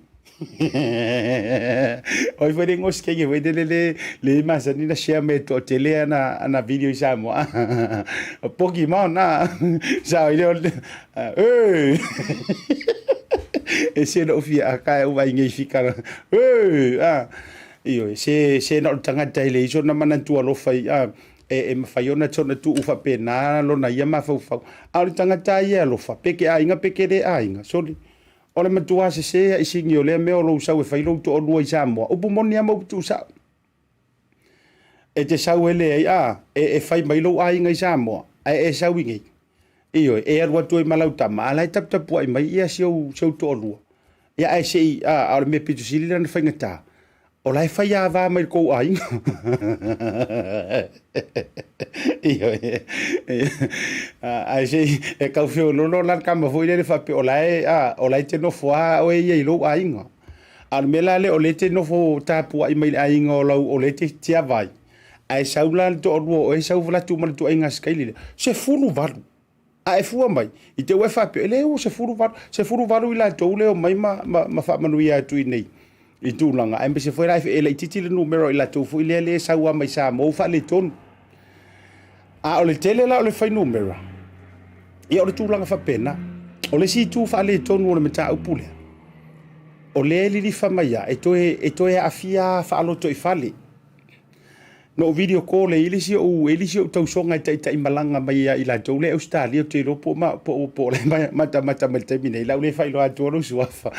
O ai foi le igoa o si teine foi lele le, le masani ona share mai e toatele ana, ana video i Samoa. O Pokemon, ah. Sao ai lea o le, e! E se lou fia aka e ou vaai nei fika. E! Ah. Ioe, se, se na o le tagata e leai sona manatu alofa i, a, e, e mafai ona sona tuu faapena lona ia mafaufau. A o le tagata ia e alofa, pe ke aiga pe ke le aiga, soli. O le matua sese a i sigi o lea mea o lou sau e fai lou toalua i Samoa. Upu moni lava ma upu tuusao. E te sau e leai, a, e, e fai mai lou aiga i Samoa, ae e sau i nei. Ioe, e alu atu ai ma lau tama, a la e taputapuai mai ia si ou, si ou toalua. Ia ae se i, a, a o le mea pito sili lea ona faigata, o la e fai ava mai le tou aiga. Ioe, ae se i, e tau feololo la le tama foi lele faapea o la e, a, o la e te nofo lava oe ia i lou aiga. A o le mea la lea o lea e te nofo tapuai mai i le aiga o lau, o lea e te tiava ai, ae sau la le toalua o oe sau atu ma le ituaiga sikaili lea, 18. A e fua mai, i te ua e faapea, e leai ua 18, 18 i latou lea e omai ma, ma, ma faamanuia atu i nei i tulaga, aemaise foi la e laitiiti le numera o i latou foi lea lea e sau lava mai Samoa ua faaletonu. A o le tele la o le fuainumera, ia o le tulaga faapena. O le isi itu faaletonu o le mataupu lea, o lea e lilifa mai lava e toe, e toe aafia faalotoifale. Na ou video call e i ai le isi ou, e i ai le isi ou tausoga e taitaimalaga mai ia i latou lea e Ausetalia, ou te iloa po o ma, po o, po o la e matamata mai i le taimi nei, o le a ou le faailoa atua lou suafa.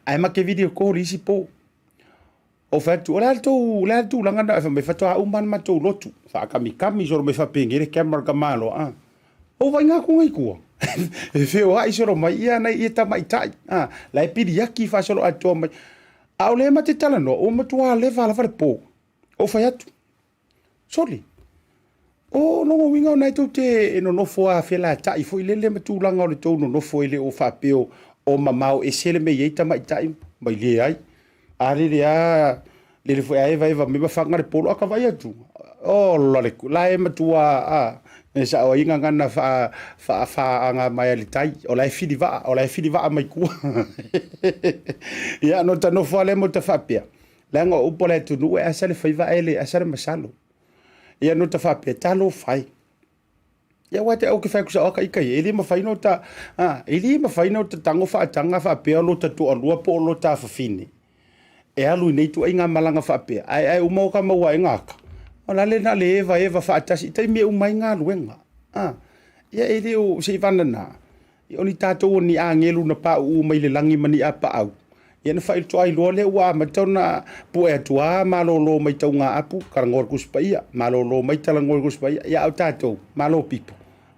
Ae ma te video call i isi po. Ou fai atu, o le a le tou, o le a le tulaga lena? Fai mai, faatoa uma lava le matou lotu. Faakamikami solo mai faapenei le camera le tamaloa, a. Ou vaaiga atu nei i tua, e feoai solo mai ia nai ia tamaitai, a, la e piliaki faasoloatoa mai. A o lea ma te talanoa, ua matua leva lava le po. Ou fai atu, sole, o lona uiga o na e tou te nonofo a felata'i foi lele ma tulaga o le tou nonofo e le o faapea o mamao ese le mea e i ai tamaitai mai leai. A lele a, lele foi a evaeva mai ma faga le polo, a ka vaai atu, ola le, la e matua a, e sao ai gagana faa, faa, faaga mai a le tai, o la e fili vaa, o la e fili vaa mai tua. Ia, no ta nofo lava lea ma ta faapea, leaga o upu a le atunuu e asa le faiva ae le asa le masalo. Ia, no ta faapea, talofa e. Ia aua te au ke fai atu sao aka ika ia, e le mafai ona ta, a, e le mafai ona ta tago faataga faapea lo ta toalua po o lo ta fafine e alu i nei ituaiga malaga faapea, ae ae uma o ka maua ai ngā aka. O la le na le eva eva faatasi i taimi e uma ai galuega. A, ia e le o se i vanana, O ni tatou o ni agelu na pauu mai le lagi ma ni apaau, ia na faailoa loa lea ua amata ona pue atu a malolo mai taugaapu, talanoa le Tusi Paia, malolo mai talanoa le Tusi Paia, ia a o tatou, malo pito.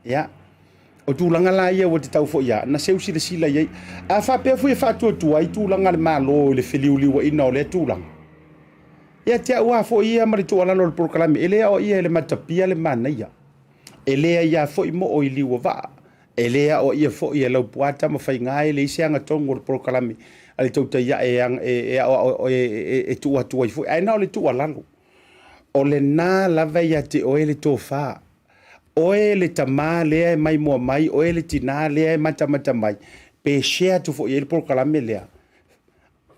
Ia, o tulaga la ia ua tatau foi lava ona seu silasila i ai. A faapea foi e faatuatua ai tulaga a le Malo i le feliuliuaiina o lea tulaga, ia te au lava foi ia ma le tuualalo o le polokalame, e le aoaia e le matapia le manaia. E le aia foi moo i liu o vaa, e le aoaia foi e Laupua Tamafaiga e leai se agatonu o le polokalame a le tautai ae e, e, e, e tuu atu ai foi. Ae na o le tuualalo, o lena lava ia te oe le tofa. Oe le tamā lea e maimoa mai, oe le tinā lea e matamata mai, pe share atu foi i ai le polokalame lea.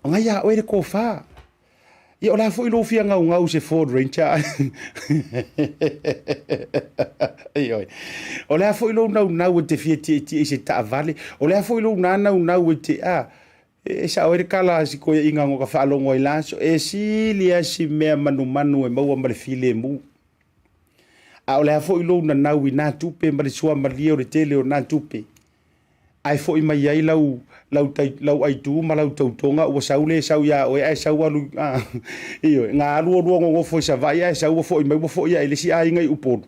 Agai ia oe le tofa. Ia o le a foi lou fia gaugau i se Ford Ranger? Ioe. O le a foi lou naunau e te fia tietie i se taavale? O le a foi lou na naunau e te a e sao ai le tala a si koeaiga no ka faalogo ai la aso, e sili lava si mea manumanu e maua ma le filemu. A o le a foi lou nanau i nā tupe ma le suamalie o le tele o nā tupe? Ae foi mai ai lau, lau, tai, lau aitu ma lau tautoga ua sau le sau iā oe ae sau alu, a, ioe, na alu olua nonofo i Savaii ae sau ua foi mai ua foi ae i le isi aiga i Upolu.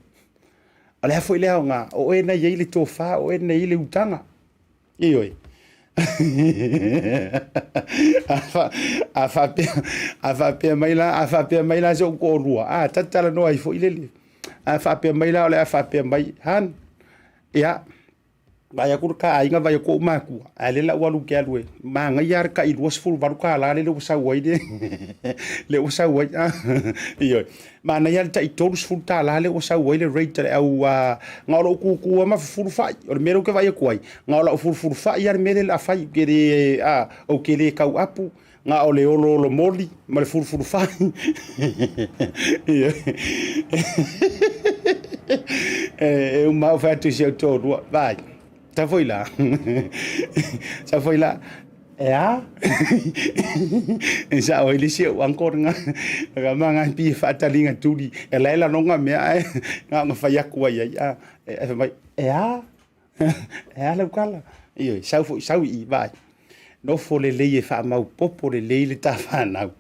O le a foi le aoga? O oe na i ai le tofa, o oe na i ai le utaga. Ioe. A faapea, a faapea mai la, a faapea mai la si ou toalua, a, ta te talanoa ai foi lele. A faapea mai la o le a faapea mai, Han, ia, Vaai atu le ta aiga vaai atu ou matua, ae lea la ua alu ke alu e manaia lava le tai $28 lele ua sau ai le lea ua sau ai a ioe. Manaia lava le tai $30 lea ua sau ai le rate a le au na o lou tutu lava ma fefulufai. O le mea lea ou te vaai atu ai, na o lau fulufulufai lava le mea lea o le a fai, ou te le a ou te le tau apu, na o le oloolo moli ma le fulufulufai. Ioe. E uma au fai atu i si au toalua, vaai, sau foi la, sau foi la, e a? E sao ai le isi ou uncle lena, ka ma ngai pi e faataliga tuli, e la e laloga mea ae na ona fai atu ai ai, a, e fai mai, e a? E a lau tala? Ioe, sau foi, sau i i, vaai. Nofo lelei e faamaopopo lelei le ta fanau.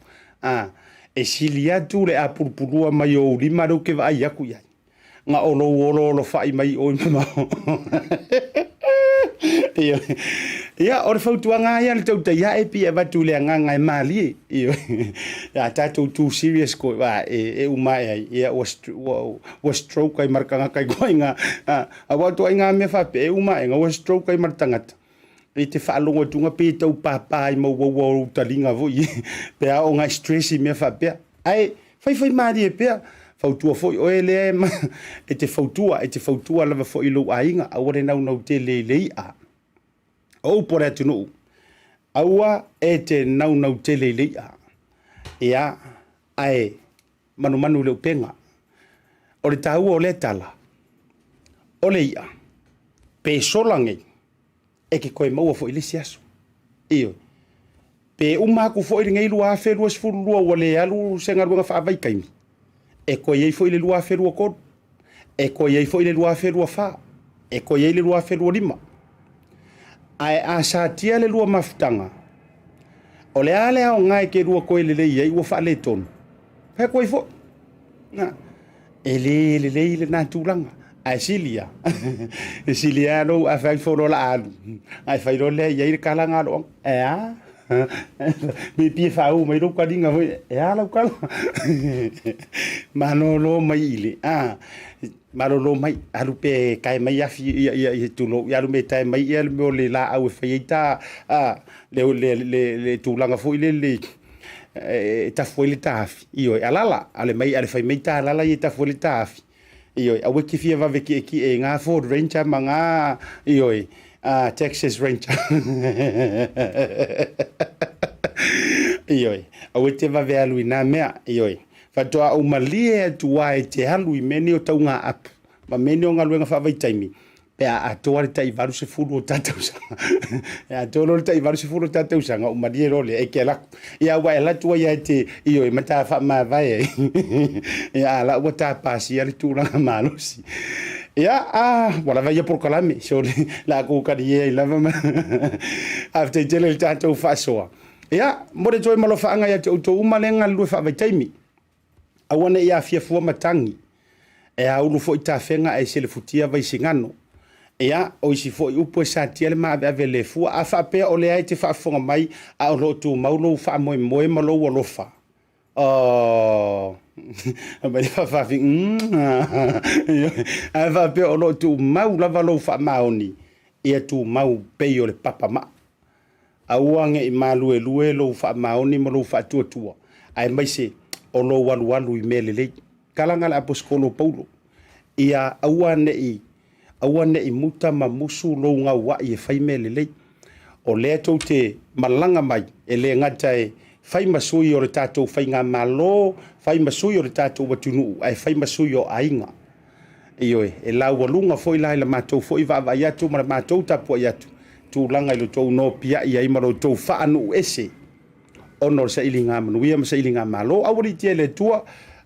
A, e sili atu le apulupulua mai o ou lima lea ou te vaai atu i ai, na o lou oloolofa'i mai i o i mamao. Ioe. Ia, o le fautuaga lava ia a le tautai ae pei e avatu i le agaga e malie. Ioe. A tatou too serious koe, a, e uma ae ai, ia ua, ua, ua stroke ai ma le tagata i ituaiga, a, aua o ituaiga mea faapea, e uma ae ua stroke ai ma le tagata. E te faalogo atu pe tau pāpā ai mau uaua o lou taliga foi pe a oo ina e stress i mea faapea. Ae faifai malie pea, fautua foi oe lea e, e te fautua, e te fautua lava foi i lou aiga, aua le naunau tele i le i'a. O upu a le atunuu, aua e te naunau tele i le i'a. Ia, ae manumanu i le upega. O le taua o lea tala, o le i'a, pe sola nei, e te toe maua foi i le isi aso. Ioe. Pe uma atu foi lenei 2022 ua le alu se galuega faavaitaimi, e toe i ai foi le 2023, e toe i ai foi le 2024, e toe i ai le 2025. Ae a satia le lua mafutaga, o le a le aoga e te lua toe lelei ai ua faaletonu? Fai atu ai foi. Na, e le lelei lena tulaga. Ae sili lava, e sili lava lou a fai ifo loa o le a alu, ae fai loa lea i ai le kala galoaga. E a? Me pia faauu mai lou kaliga foi, e a lau kala? Malolo mai i le, a, malolo mai, alu pe tae mai afi, ia, ia, ia, tulou, ia alu me tae mai ia le mea o le laau e fai ai ta, a, le, le, le, le tulaga foi lele, e tafu ai le tahafi. Ioe, alala, ale mai, ale fai mai ta alala ia e tafu ai le tahafi. Ioe, aua e te fia vave kiekie i ngā Ford Ranger ma ngā, ioe, Texas Ranger. Ioe, aua e te vave alu i nā mea, ioe. Faatoa ou malie atu a e te alu i mea nei o tau ngā apu, ma mea nei o galuega faavaitaimi, pe a atoa le tai 80 o ta tausaga. E atoa loa le tai 80 o ta tausaga, ou malie loa lea, e ke alu atu. Ia, ua e alu atu ai lava e te, ioe, ma ta faamavae ai. Ia, a la ua ta pasia le tulaga malosi. Ia, a, ua lava ia polokalame, sorry, la kou kali ai lava ma. Faafetai tele i le tatou faasoa. Ia, mo le toe malofaaga ia te outou uma lea e galulue faavaitaimi. Aua ne i aafia fua matagi, e aulu foi tafega ae selefutia vaisigano. Ia, o isi foi upu e satia le maaveave le fua, a faapea o lea e te faafofoga mai a o lo o tumau lou faamoemoe ma lou alofa. Oh, mai le faafafi, Ae faapea o lo o tumau lava lou faamaoni, ia tumau pei o le papa maa. Aua ne i maluelue lou faamaoni ma lou faatuatua, aemaise o lou alualu i mea lelei. Talaga a le Aposetolo o Paulo, Ia aua ne i, aua ne i muta ma musu lou gaua'i e fai mea lelei. O lea tou te malaga mai, e le gata e fai ma sui o le tatou faigamalo, fai ma sui o le tatou atunuu, ae fai ma sui o aiga. Ioe, e laualuga foi la i la matou foi vaavaai atu ma le matou tapuai atu, tulaga i lo outou nopiai ai ma lo outou faanuu ese ona o le sailiga manuia ma sailiga malo. Aualiitia e le Atua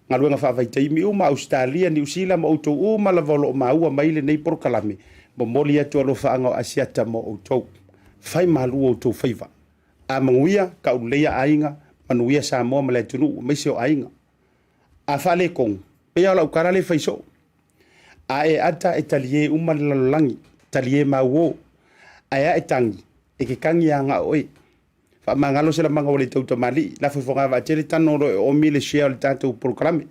galuega faavaitaimi uma, Ausetalia, Niu Sila ma outou uma lava o lo o maua mai lenei polokalame, momoli atu alofaaga o Asiata mo outou. Fai malu outou faiva. A manuia, taululeia aiga, manuia Samoa ma le atunuu, aemaise o aiga. A faaletonu, pei lava o lau tala lea e fai soo. A e ata e talie uma le lalolagi, talie mauō. Ae a e tagi, E ke kagi aga o oe. Faamagalo se lamaga ua le tautamalii, lafo i fogavaatele tano o lo o e oomi le share o le tatou polokalame.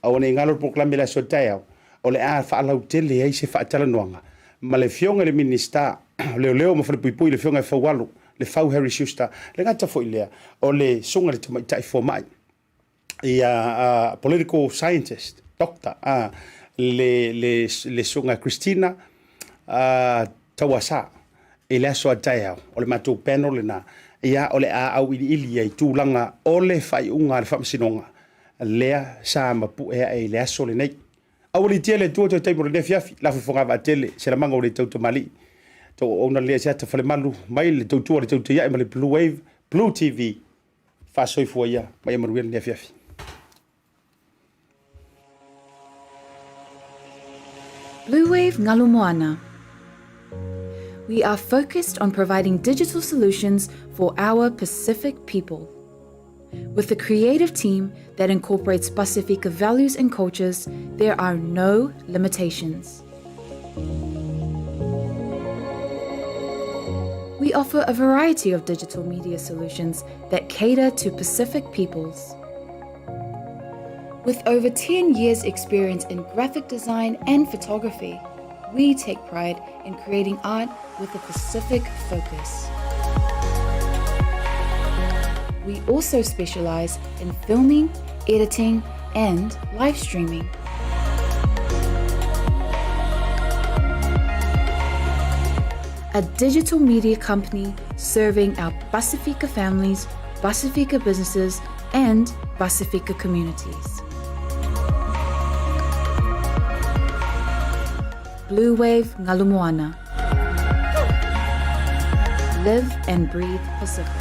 Aua ne i galo le polokalame i le aso a taeao, o le a faalautele ai se faatalanoaga ma le Afioga i le Minisita o Leoleo ma Falepuipui, le Afioga ia Faualo Lefau Harry Schuster. E le gata foi i lea, o le Susuga i le Tamaitai Fomai, ia political scientist, doctor, le, le, le Susuga Christina Tauasa i le aso a taeao, o le matou panel lena, ia o le a auiliili ai tulaga o le faaiuga a le Faamasinoga lea sa mapue ae i le aso lenei. Aualiitia le Atua toe taimi o lenei afiafi, lafo i fogavaatele, se lamaga ua le tautamalii. Tou auauna lea se ata falemalu mai le tautua le tautaiae ma le Blue Wave, Blue TV. Faasoifua ia ma ia manuia lenei afiafi. Bluewave Ngalu Moana. We are focused on providing digital solutions for our Pacific people. With a creative team that incorporates Pasifika values and cultures, there are no limitations. We offer a variety of digital media solutions that cater to Pacific peoples. With over 10 years' experience in graphic design and photography, we take pride in creating art with a Pacific focus. We also specialize in filming, editing, and live streaming. A digital media company serving our Pasifika families, Pasifika businesses, and Pasifika communities. Blue Wave Ngalu Moana. Live and breathe Pacific.